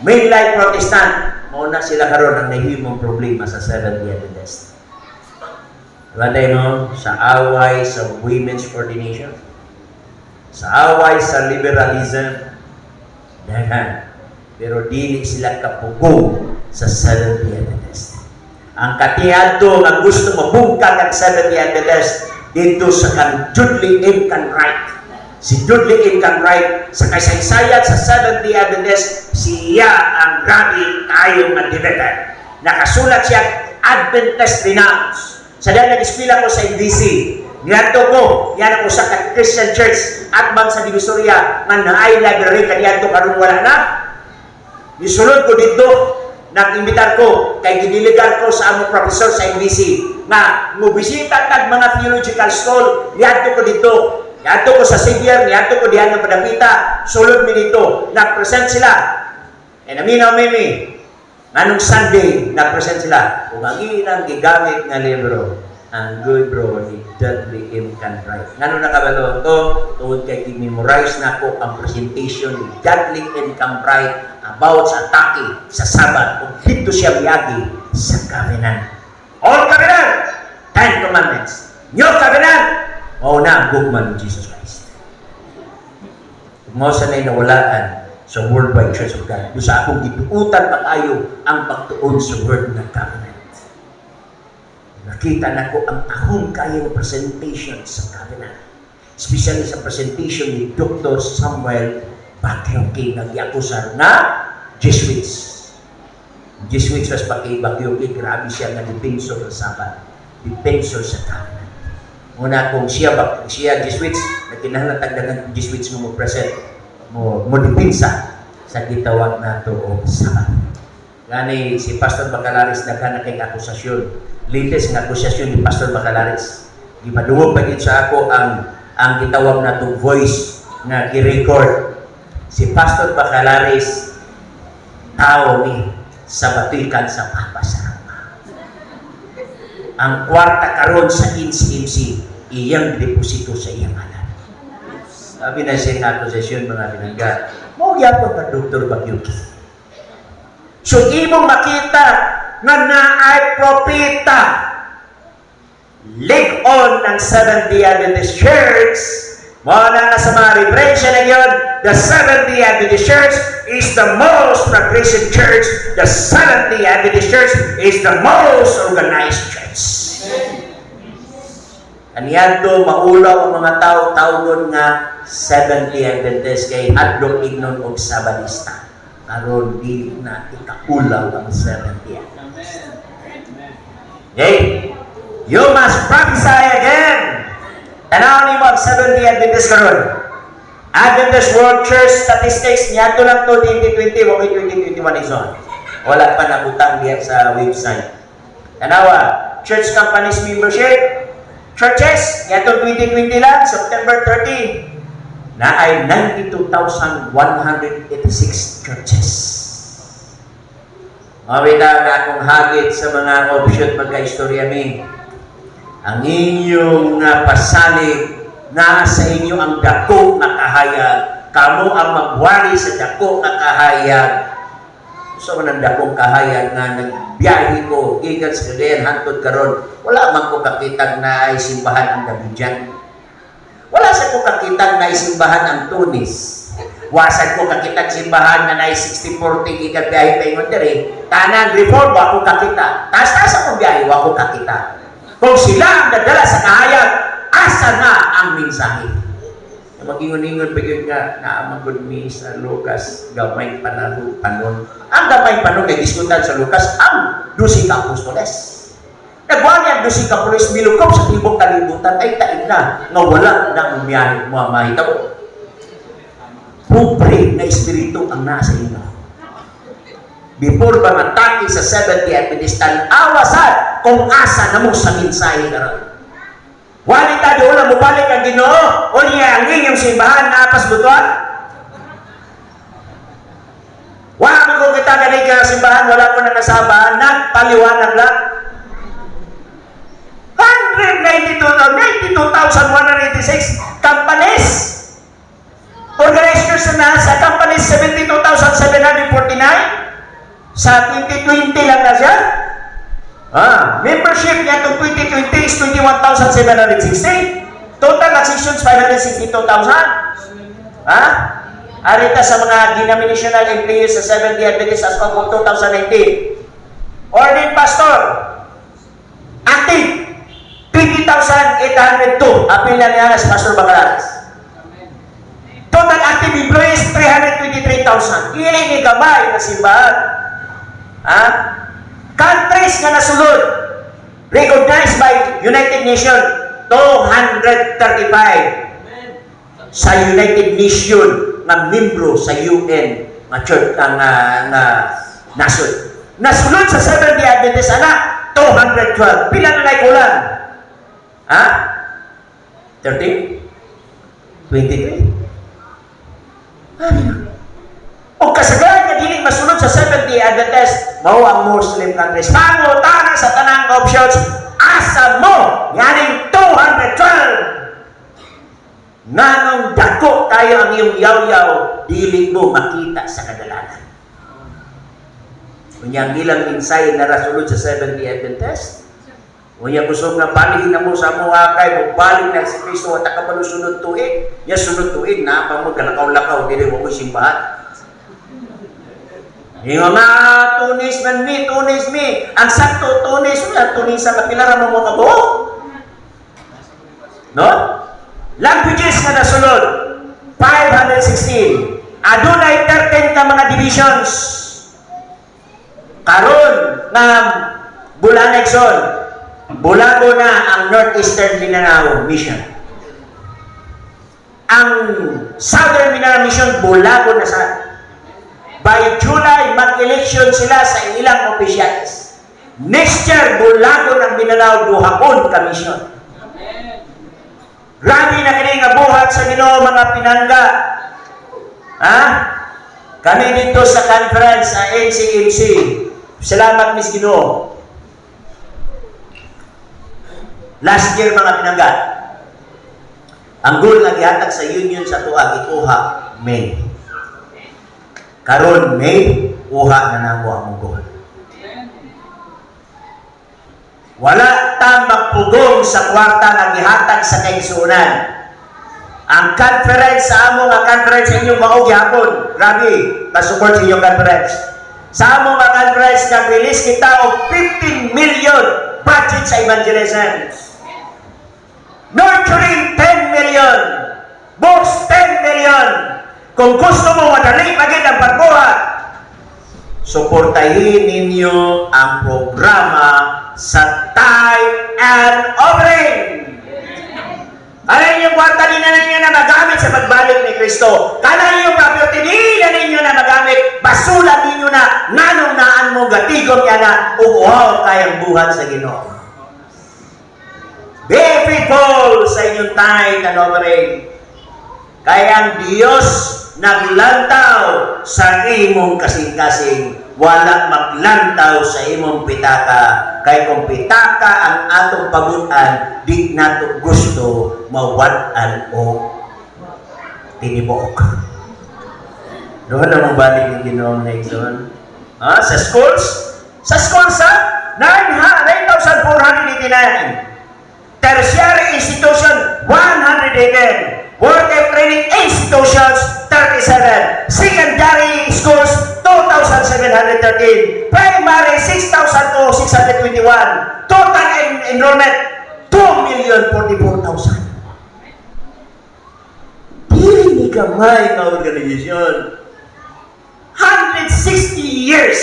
Mainline Protestant, mao na sila karon ang nahimong problema sa Seventh-day Adventist. Diba tayo, no? Sa away sa women's ordination, sa away sa liberalism, daghan. Pero dili sila kapugong sa Seventh-day Adventist. Ang katiadto nga gusto mabungkag ang Seventh-day Adventist dito sa kan Dudley M. Canright. Si Dudley M. Canright, sa kasaysayan sa Seventh-day Adventist, siya ang grabe kayong nga debater. Nakasulat siya Adventist Renounce. Sa dahil nag-eskwela ko sa NDC, niadto ko, yan ang usa ka Christian church at bang sa Divisoria nga naay library kaniadto, karon wala na. Nisulod ko dito, nag-imbitar ko, kay gidiligan ko sa among professor sa NBC, nga mobisita tag mga theological school, niadto ko dito. Niadto ko sa Xavier, niadto ko diyan ng Padapita, sulod mi dito, nag-present sila. And aminaw mimi, nganong Sunday, nag-present sila. Kung ang ilang gigamit nga libro, ang libro ni Dudley M. Canright. Ngano nakabalo to? Tungod kay gi-memorize nako ang presentation ni Dudley M. Canright about sa atake sa Sabbath. Kung dito siya miyagi sa covenant. Old Covenant, Ten Commandments. New Covenant, mao na ang gugma ni Jesus Christ. Mao sa na'y nawalaan sa Worldwide Church of God. Doon sa akong gituutan pa kayo ang pagtuon sa Word ng Covenant. Nakita nako ang ahon kayong presentation sa covenant. Especially sa presentation ni Dr. Samuel Bacchiocchi, nagyakusar na Jesuits. Jesuits was Bacchiocchi, grabe siya nga defensor sa Sabbath. Defensor sa covenant. Muna kung siya ba, siya Jesuits, na kinahanglan tagdagan Jesuits nga mo present, mo depensa sa gitawag nato og Sabbath. Gani si Pastor Bacalaris, daghan na kay akusasyon. Latest nga akusasyon ni Pastor Bacalaris. Gipadungog pa gid sa ako ang gitawag natong voice nga gi-record. Si Pastor Bacalaris, tao ni sa batikan sa Papa sa Roma. Ang kwarta karon sa NCMC iyang deposito sa iyang ngalan. Sabi na siya nga akusasyon, mga pinangga. Mao gyapon pa Dr. Bacchiocchi. So imong makita nga naay propeta lig-on ng Seventh-day Adventist Church. Mao na nga sa mga referensya na yun, the Seventh-day Adventist Church is the most progressive church. The Seventh-day Adventist Church is the most organized church. Kaniadto maulaw ang mga tao tawgon nga Seventh-day Adventist kay hadlok ignon og Sabadista. Karon dili na ikaulaw ang Seventh-day Adventist. Okay? You must prophesy again. Tanaw nimo ang Seventh-day Adventist karon. Adventist World Church Statistics, niadto lang to 2020, wa 2021 ison. Wala pa nabutang diya sa website. Tanawa, church companies membership, churches, niadto 2020 lang, September 30, naay 92,186 churches. Mawita na akong hagit sa mga offshoot, magka-istorya mi. Ang inyong nga pasalig na sa inyo ang dako nga kahayag. Kamo ang magwali sa dako nga kahayag. So man ang dakong kahayag nga nagbiyahe ko gikan sa Cagayan hantod karon, wala man ko kakitag naay simbahan ang Davidian. Wala sa ko kakitag naay simbahan ang Tunis. Wa sad ko kakitag simbahan na naay 60-40 gikan biyahe paingon diri. Tanan Reform, wa ko kakita. Taas-taas akong biyahe, wa ko kakita. Kung sila ang dadala sa kahayag, asa na ang mensahe? Magingon-ingon pa yun nga, naa man gud mi sa Lucas, gamay panahon, panon. Ang gamay panon kay gisgutan sa Lucas, ang 12 ka apostoles. Nagwali ang 12 ka apostoles, milukop sa tibok kalibutan, ay taig na, nga wala na umiyahe mo mahitabo. Pobre na espiritu ang nasa inyo. Before ba mataki sa Seventh-day Adventist, awasan kung asa na mo sa mensahe karon. Wali ta doon mo balik ang Ginoo, o niya ang inyong simbahan na pasbutuan. Wala mo kung kita galing ka simbahan, wala ko na nasabahan, nagpaliwanag lang. 192, 92,186 companies. Organized na sa companies, 72,749. Sa 2020 lang na siya. Membership niya itong 2020 is 21,760. Total accessions, 562,000. Ha? Arita sa mga denominational employees sa Seventh-day Adventist as of 2019. Ordained pastor, active, 20,802. Apil na niya si Pastor Bacalares. Total active employees, 323,000. Ili ni gamay na simbahan. Ha? Countries nga nasulod, recognized by United Nations, 235 sa United Nations nga membro sa UN nga church ang nga nasod. Nasulod sa Seventh-day Adventist ana 212. Pila na lay kulang? Ha? 13? 23? Ay, o kasagaran nga dili masulod sa Seventh-day Adventist, mao ang Muslim countries. Pangutana sa tanang options, asa mo yaning 212? Nganong dako kayo ang iyong yaw-yaw, dili mo makita sa kadalanan. Unya ang ilang minsay na rasulod sa Seventh-day Adventist. Unya kusog nga palihin na mo sa amuha kay mo balik na si Kristo at kabalo sunod tuig. Ya sunod tuig na pa mo galakaw-lakaw dili mo mo simbahan. Yung mga Tunis man mi, Tunis mi. Ang sakto Tunis, wala Tunis sa kapila ra mo kabuok. No? Languages nga nasulod, 516. Adunay 13 ka mga divisions. Karon nga bulan, bulago na ang Northeastern Mindanao Mission. Ang Southern Mindanao Mission, bulago na sa by July, mag-election sila sa ilang officials. Next year, bulago ng Mindanao, duhaon ka mission. Grabe na kini nga buhat sa Ginoo, mga pinangga. Ha? Kami dito sa conference sa NCMC. Salamat, Miss Ginoo. Last year, mga pinangga, ang goal nga gihatag sa union sa tuwa, gikuha May. Karon May, kuha na namo ang goal. Wala ta magpugong sa kwarta nga gihatag sa kaigsuonan. Ang conference sa amo nga conference sa inyong mao gihapon. Grabe, ka-support sa inyong conference. Sa amo nga conference, nag-release kita og 15 million budget sa evangelism. Nurturing 10 million. Books 10 million. Kung gusto mo madali maging ang pagbuhat, suportahin ninyo ang programa sa tithe and offering. Ano yung kwarta din na ninyo na magamit. Hangtod sa pagbalik ni Kristo. Kana inyong property, di na ninyo na magamit. Basulan ninyo na, nganong naan mo gatigom niya na, ug uhaw kayang buhat sa Ginoo. Be faithful sa inyong tithe and offering. Kaya ang Diyos naglantaw sa imong kasing-kasing, wala maglantaw sa imong pitaka. Kay kung pitaka ang atong pagutan, di nato gusto mawad-an o tinibuok. Doon na mong balik ng Ginoong na igsoon. Ah, sa schools? Sa schools, ha? 9,489. Tertiary institution, 118. Work and training institutions, 37. Secondary schools, 2,713. Primary, 6,621. Total enrollment, 2,044,000. Dili ni gamay nga organisasyon. 160 years.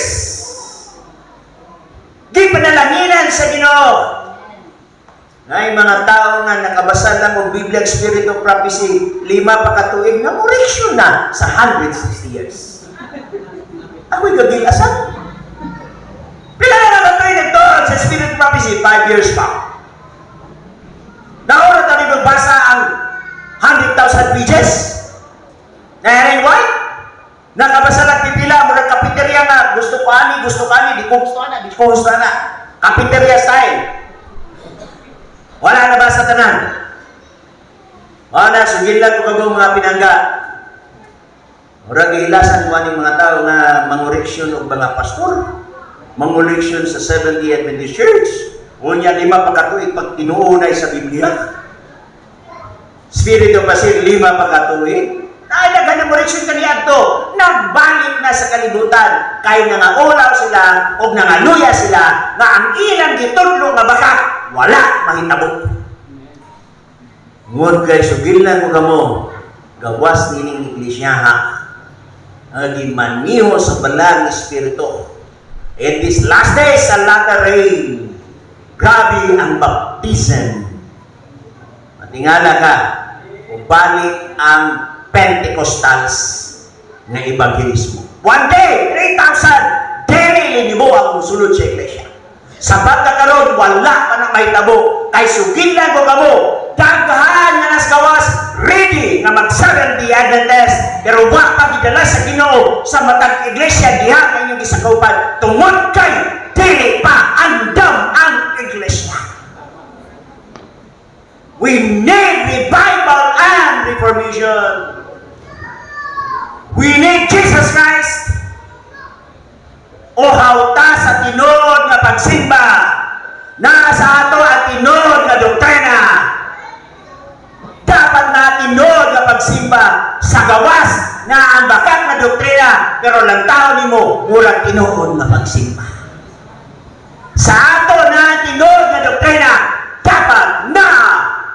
Di panalanginan sa Ginoo. Nay mga tao nga nakabasa lang og Biblia, Spirit of Prophecy, 5 pa ka tuig na moreksyon na sa 160 years. Ako'y gagilasan. Pila na nga katuig nagtuon sa Spirit of Prophecy? 5 years pa. Naura tayo magbasa ang 100,000 pages. Na Ellen White? Nakabasa lang pipila, murag kapeterya nga, gusto ko ani, gusto ko ani, di ko gusto ana, di ko gusto ana. Kapeterya style. Wala na ba sa tanan? Wala, sugil lang ko kamo, mga pinangga. Murag gihilasan ko aning mga tao nga mangoreksyon og mga pastor, mangoreksyon sa Seventh-day Adventist Church. Unya 5 pa katuig pag tinuunay sa Biblia. Spirit of Basil, 5 pa katuig. Ay, daghan ng koreksyon kaniadto. Nagbalik na sa kalibutan. Kay nangaulaw sila o nangaluya sila nga ang ilang gitudlo nga baka wala mahitabo. Ngun kay sugilan mo kamo, gawas nining iglesia ha, ang gimaniho sa balang espiritu. In this last days, sa latter rain, grabe ang baptism. Matingala ka, ubalik ang Pentecostals nga evangelismo. One day, 3,000, daily linibo ang musulod sa iglesia. Sa pagkakaroon, wala pa na may tabo. Kay sugilan ko kamo, daghan nga nas gawas, ready nga mag Seventh-day Adventist, pero wa pa gidala sa Ginoo sa matag iglesia diha nga inyong gisakaupan tungod kay dili pa andam ang iglesia. We need revival and reformation. We need Jesus Christ. O hawta sa tinuod nga pagsimba. Naa sa ato ang tinuod nga doktrina. Dapat na tinuod nga pagsimba sa gawas na ang bakak nga doktrina, pero lang tao nimo murag tinuod nga pagsimba. Sa ato na tinuod nga doktrina, dapat na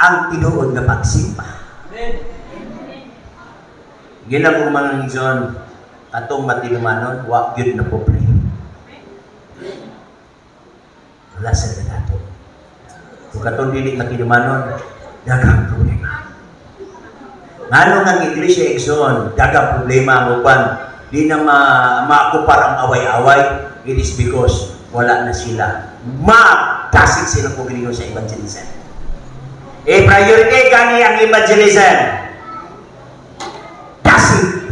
ang tinuod nga pagsimba. Gina ko, mga igsoon, atong matinumanon, wa gyud na pobre. Wala sa dalato. Kung katong dili matinumanon, daghang problema. Ngano nga ang iglesia, igsoon, daghang problema ang uban, di na maakupar ang away-away, it is because wala na sila. Magdasig sila kung sa evangelism. Eh, priority kani ang evangelism. Dasig.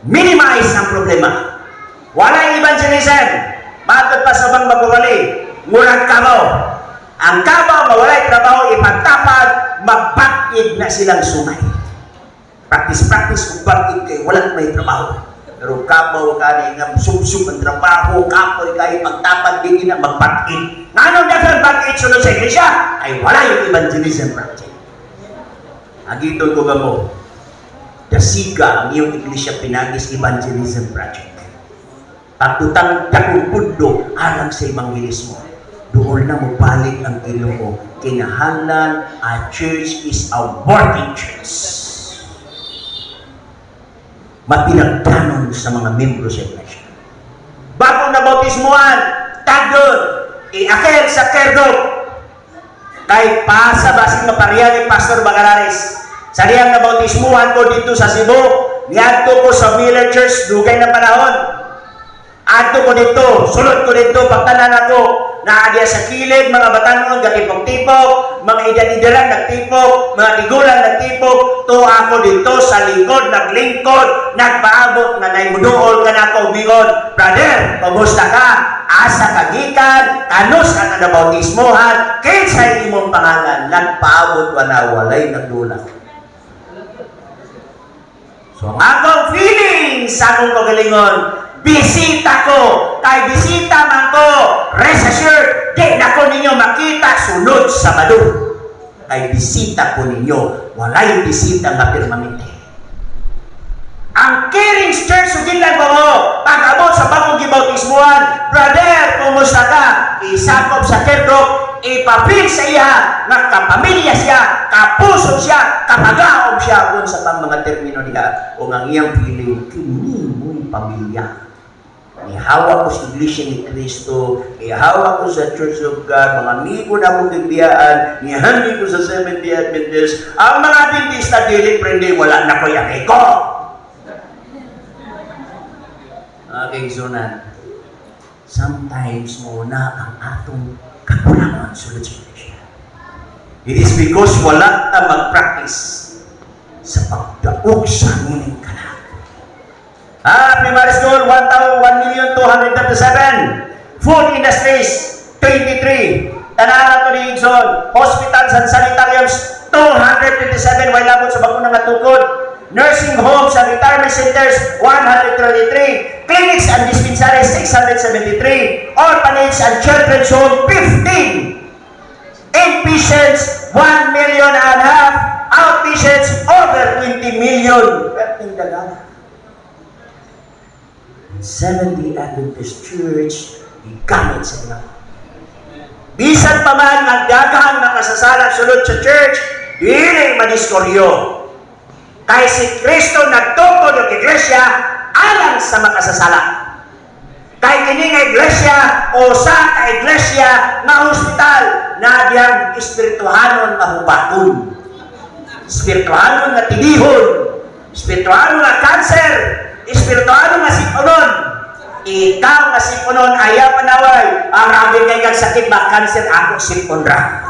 Minimize ang problema. Wala evangelism. Matod pa sa bang magwawali, murag kabaw. Ang kabaw, mawalay trabaho, ipagtapad, magbakid na silang sungay. Practice, practice, kung bakit kay wala may trabaho. Pero kabaw ka ni nga sumsum ang trabaho, kapoy kayo pagtapad din na magbakid. Ngano daghang bakit sulod sa iglesia? Ay wala yung evangelism project. Agiton ko kamo, dasiga ang iyong iglesia pinagis evangelism project. Pagtutang dakong pundo alang sa evangelismo. Doon na mo balik ang Ginoo. Kinahanglan a church is a working church. Matinagdanon sa mga membro sa iglesia. Bagong nabautismuhan, tagdon, iakil sa care group. Kay pasa basing mapariya ni Pastor Bagalares. Sa diyang nabautismuhan ko dito sa Cebu, niadto ko sa Miller Church, dugay na panahon. Adto ko dito, sulod ko dito, pagtanan ako, naa diya sa kilid, mga batanon, gatipok-tipok, mga edad-edaran nagtipok, mga tigulang nagtipok, to ako dito sa likod, naglingkod, nagpaabot, nga naimuduol ka na ako, umingon, "Brother, kumusta ka? Asa ka gikan? Kanus ka na nabautismohan? Kinsa imong pangalan?" Nagpaabot, wala, walay nagdulak. So, ang akong feeling sa akong kagalingon, bisita ko, kay bisita man ko, rest assured, di na ko ninyo makita sunod Sabado. Kay bisita ko ninyo, walay bisita nga permanente. Ang Caring Church, sugin lang ko, pag-abot sa bagong gibautismuhan, "Brother, kumusta ka?" Isakop sa care group, ipapil sa iya, nga kapamilya siya, kapuso siya, kapagaom siya, kung sa pang mga termino niya, o ang iyang feeling, kini mo'y pamilya. Nihawa ko sa Iglesia ni Cristo, nihawa ko sa Church of God, mga amigo na akong bibiyaan, nihandi ko sa Seventh-day Adventist, ang mga Adventista dili prende, wala na ko'y ko. Okay, Zonan. Sometimes mo na ang atong kakulangan sulod sa iglesia. It is because wala ta mag-practice sa pagdaog sa mining kalag. Primary school, 1,237. Food industries, 23. Tanahan to ni Igsoon. Hospitals and sanitariums, 227. Way labot sa bago nga tukod. Nursing homes and retirement centers, 133. Clinics and dispensaries, 673. Orphanage and children's home, 15. Inpatients, 1 million and a half. Outpatients, over 20 million. Perting dagana. Seventh-day Adventist Church, gigamit sa Ginoo. Bisan pa man ang daghang nakasasala sulod sa church, dili madiskoryo. Kay si Kristo nagtukod og iglesia alang sa makasasala. Kay kini nga iglesia o sa ka iglesia nga hospital na diyang espirituhanon nga hubaton. Espirituhanon nga tibihon. Espirituhanon nga cancer. Espirituhanon nga sipunon. Ikaw nga sipunon, ayaw panaway. Ang rabi kay kag sakit ba cancer, ako sipon ra.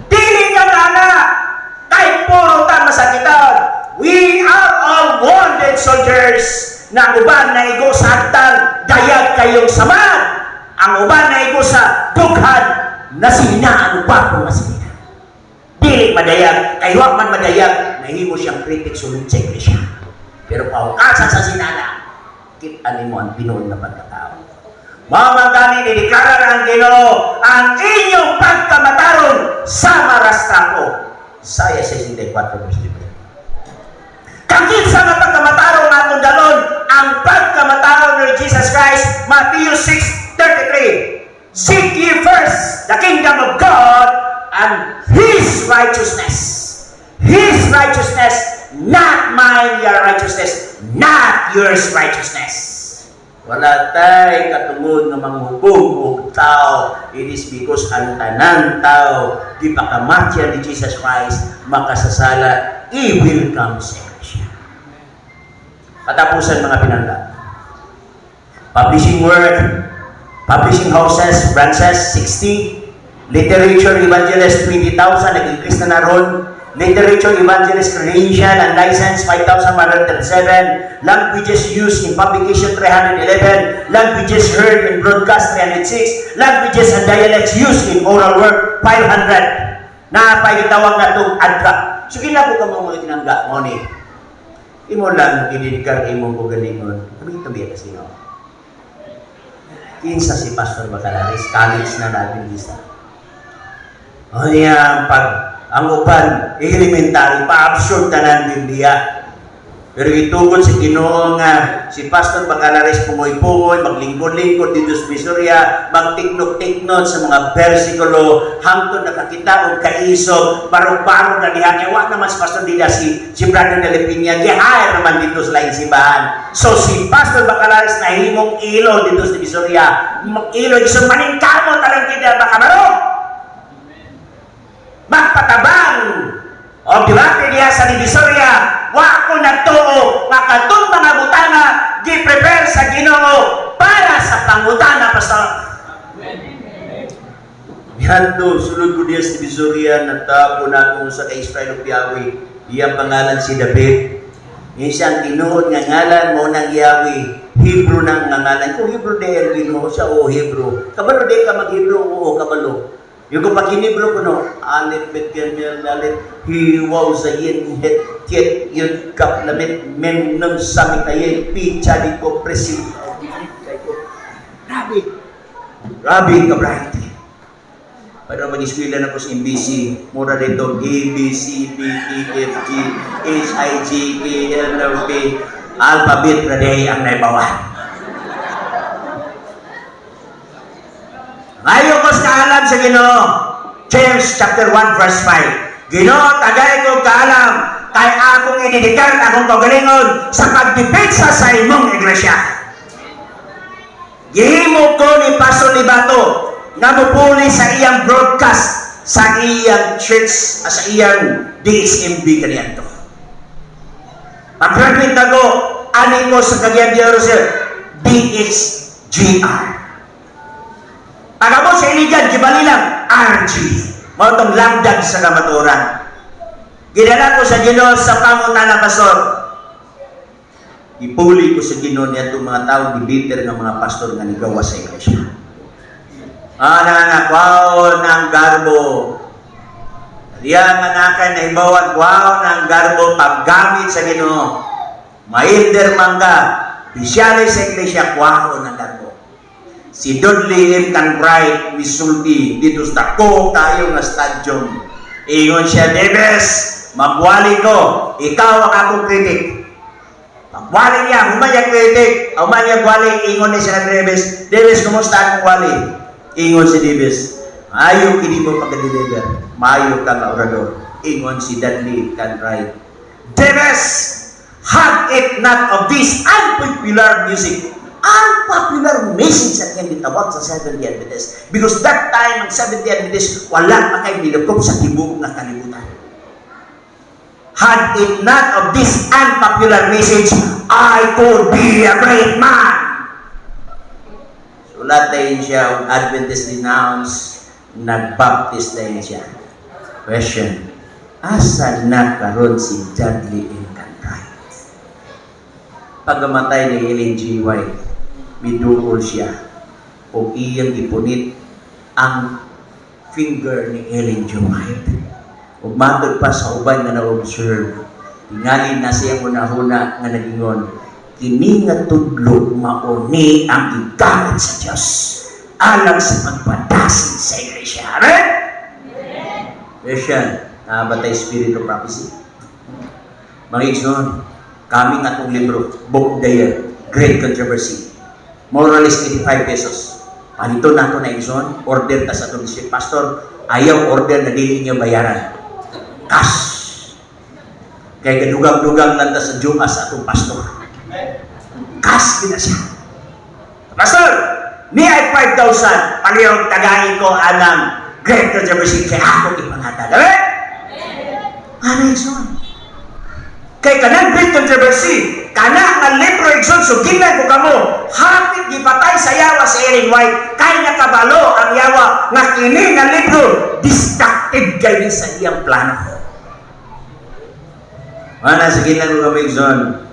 Dili ka nga na. Kay puro ta masakitan. We are all wounded soldiers na ang uban na igo sa hagtang, dayag kayong samad. Ang uban na igo sa dughan, nasina ang uban nga sinina. Dili madayag, kay wa man madayag, nahimo siyang critic sulod sa iglesia. Pero pahukasan sa sinana, kita nimo ang tinuod na pagkatao. Mao gani dideklara ang Ginoo ang inyong pagkamataron sa marastra ko. Isaiah 64 verse 3. Kakinsa nga pagkamataron nga atong dalon ang pagkamataron ni Jesus Christ, Matthew 6:33. Seek ye first the kingdom of God and His righteousness. His righteousness, not mine your righteousness, not yours righteousness. Wala tay katungod nga manghubog og tao. It is because ang tanan tao gipakamatyan ni Jesus Christ makasasala, i-welcome sa iglesia. Katapusan, mga pinangga. Publishing work, publishing houses, branches, 60. Literature evangelist, 20,000, nag-increase na na ron. Literature evangelist credential and license, 5,137. Languages used in publication, 311. Languages heard in broadcast, 306. Languages and dialects used in oral work, 500. Napay gitawag na itong ADRA. So, gina ko ka mga tinangga mo ni. Imo lang idedikar imong kagalingon. Tabi-tabi kasi no. Kinsa si Pastor Bacalares, college na natin isa. O niya, pag ang uban, elementary, pa-absurd tanan din diya. Pero itugod sa Ginoo nga si Pastor Bacalares pungoy-pungoy, maglingkod-lingkod dito sa Visoria, magtiknok-tiknot sa mga versikulo, hangtod nakakita og kaisog, barog-barog na diha. Kaya wa naman si Pastor Dida, si Brother de Lepiña, gi-hire naman dito sa laing simbahan. So si Pastor Bacalares nahimong ilo dito sa Visoria. Ilo, iso maningkamot talang kita baka marog. Magpatabang. O debate diha sa Divisoria, wa ko nagtuo nga katong mga butanga gi-prepare sa Ginoo para sa pangutana, Pastor. Yando, sulod ko diya sa Divisoria, nagtapo na akong sa kay Israel of Yahweh. Iyang pangalan si David. Yung siyang tinuod nga ngalan mo ng Yahweh. Hebrew nang nga ngalan. Kung Hebrew dahil Ginoo siya, o Hebrew. Kabalo di ka mag-Hebrew, oo, kabalo. Yung kung pag Hinebro ko no, Aleph, Bet, Gimel, Dalet, He, Waw, Zayin, Het, Tet, Yud, Kaf, Lamed, Mem, Nun, Samik, Ayin, Pi, Chadi, ko, Presid. Grabe. Grabe ka, bright. Pero mag-eskwela na ko sa MBC, mura dito, A, B, C, D, E, F, G, H, I, J, K, L, M, P, alphabet na day ang naibawan. Ngayon ko sa kaalam sa Ginoo. James chapter 1 verse 5. Ginoo, tagay ko kaalam kay akong idedikar akong kaugalingon sa pagdepensa sa imong iglesia. Gihimo ko ni Pastor Libato nga mupuli sa iyang broadcast sa iyang church, sa iyang DSMB kaniadto. Pag-graduate na ko, ani ko sa Cagayan de Oro, sir, DHGR. Pag-abot sa Iligan, gibali lang, RG. Mao tong lagdag sa kamatuoran. Gidala ko sa Ginoo sa pangutana, Pastor. Ipuli ko sa Ginoo niya itong mga tao, debater ng mga pastor nga nigawa sa iglesia. Ah, nangangakwaon ng garbo. Diya nga nakan na ibawan, kwaon ng garbo paggamit sa Ginoo. Mailder mangga, pisyale sa iglesia, kwaon ng garbo. Si Dudley M. Canbright misulti dito sa dako kayo nga stadium. Ingon siya, "Davis, magwali ko, ikaw ang akong critic." Pagwali niya, human niya critic, human niya wali, ingon niya siya Davis, "Davis, kumusta akong wali?" Ingon si Davis, "Maayo kini mo pagka-deliver, maayo ka nga orador." Ingon si Dudley Canbright, "Davis, had it not of this unpopular music," unpopular message ang iyang gitawag sa Seventh-day Adventist. Because that time, ang Seventh-day Adventist, wala pa kay nilukop sa tibuok nga kalibutan. "Had it not of this unpopular message, I could be a great man." Sulat din siya, ang Adventist denounce, nag-Baptist din siya. Question, asa na karon si Dudley M. Canbright? Pagkamatay ni Ellen G. White, miduol siya o iyang gipunit ang finger ni Ellen G. White. Ug matod pa sa uban nga na-observe, tingali na siyang hunahuna nga nagingon, kini nga tudlo mauni ang gigamit sa Dios alang sa pagpadasin sa iglesia. Amen? Question, naa ba tay spirit of prophecy? Mga igsoon, kaming atong libro, Book of the Year, Great Controversy. More or less 85 pesos. Palito nato na, igsoon, order ta sa atong district pastor, ayaw order na dili niyo bayaran. Cash. Kay kadugang-dugang lang ta sa Juma sa atong pastor. Cash gina siya. "Pastor, ni ay 5,000, palihog tagain ko anang Great Controversy kay ako ipangatag." Amen? Ano, igsoon? Kay kanang Great Controversy, kana nga libro, igsoon, sugilan ko kamo, hapit gipatay sa yawa si Ellen White, kay nakabalo ang yawa nga kini nga libro destructive kay sa iyang plano. Mana sa gilan ko kami, igsoon,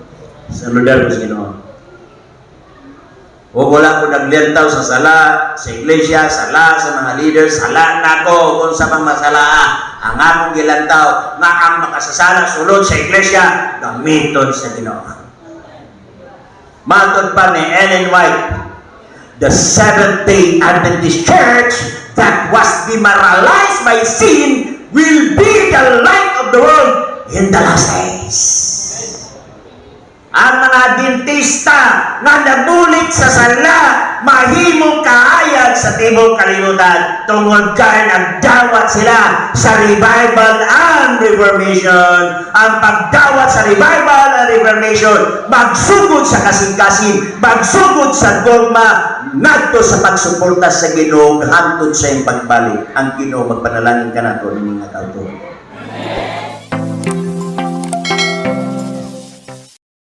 sa lugar ko sa Ginoo. O wala ko naglantaw sa sala, sa iglesia, sala sa mga leaders, sala nako kung sa mga masala. Ang akong gilantaw, nga ang makasasala sulod sa iglesia, gamiton sa Ginoo. Matod pa ni Ellen White, the Seventh-day Adventist Church that was demoralized by sin will be the light of the world in the last days. Ang mga Adventista nga nabulit sa sala mahimong kaayag sa tibuok kalibutan tungod kay nagdawat sila sa revival and reformation. Ang pagdawat sa revival and reformation magsugod sa kasing-kasing, magsugod sa dogma ngadto sa pagsuporta sa Ginoo hangtod sa iyang pagbalik. Ang Ginoo magpanalangin kanato nining nga kauturan.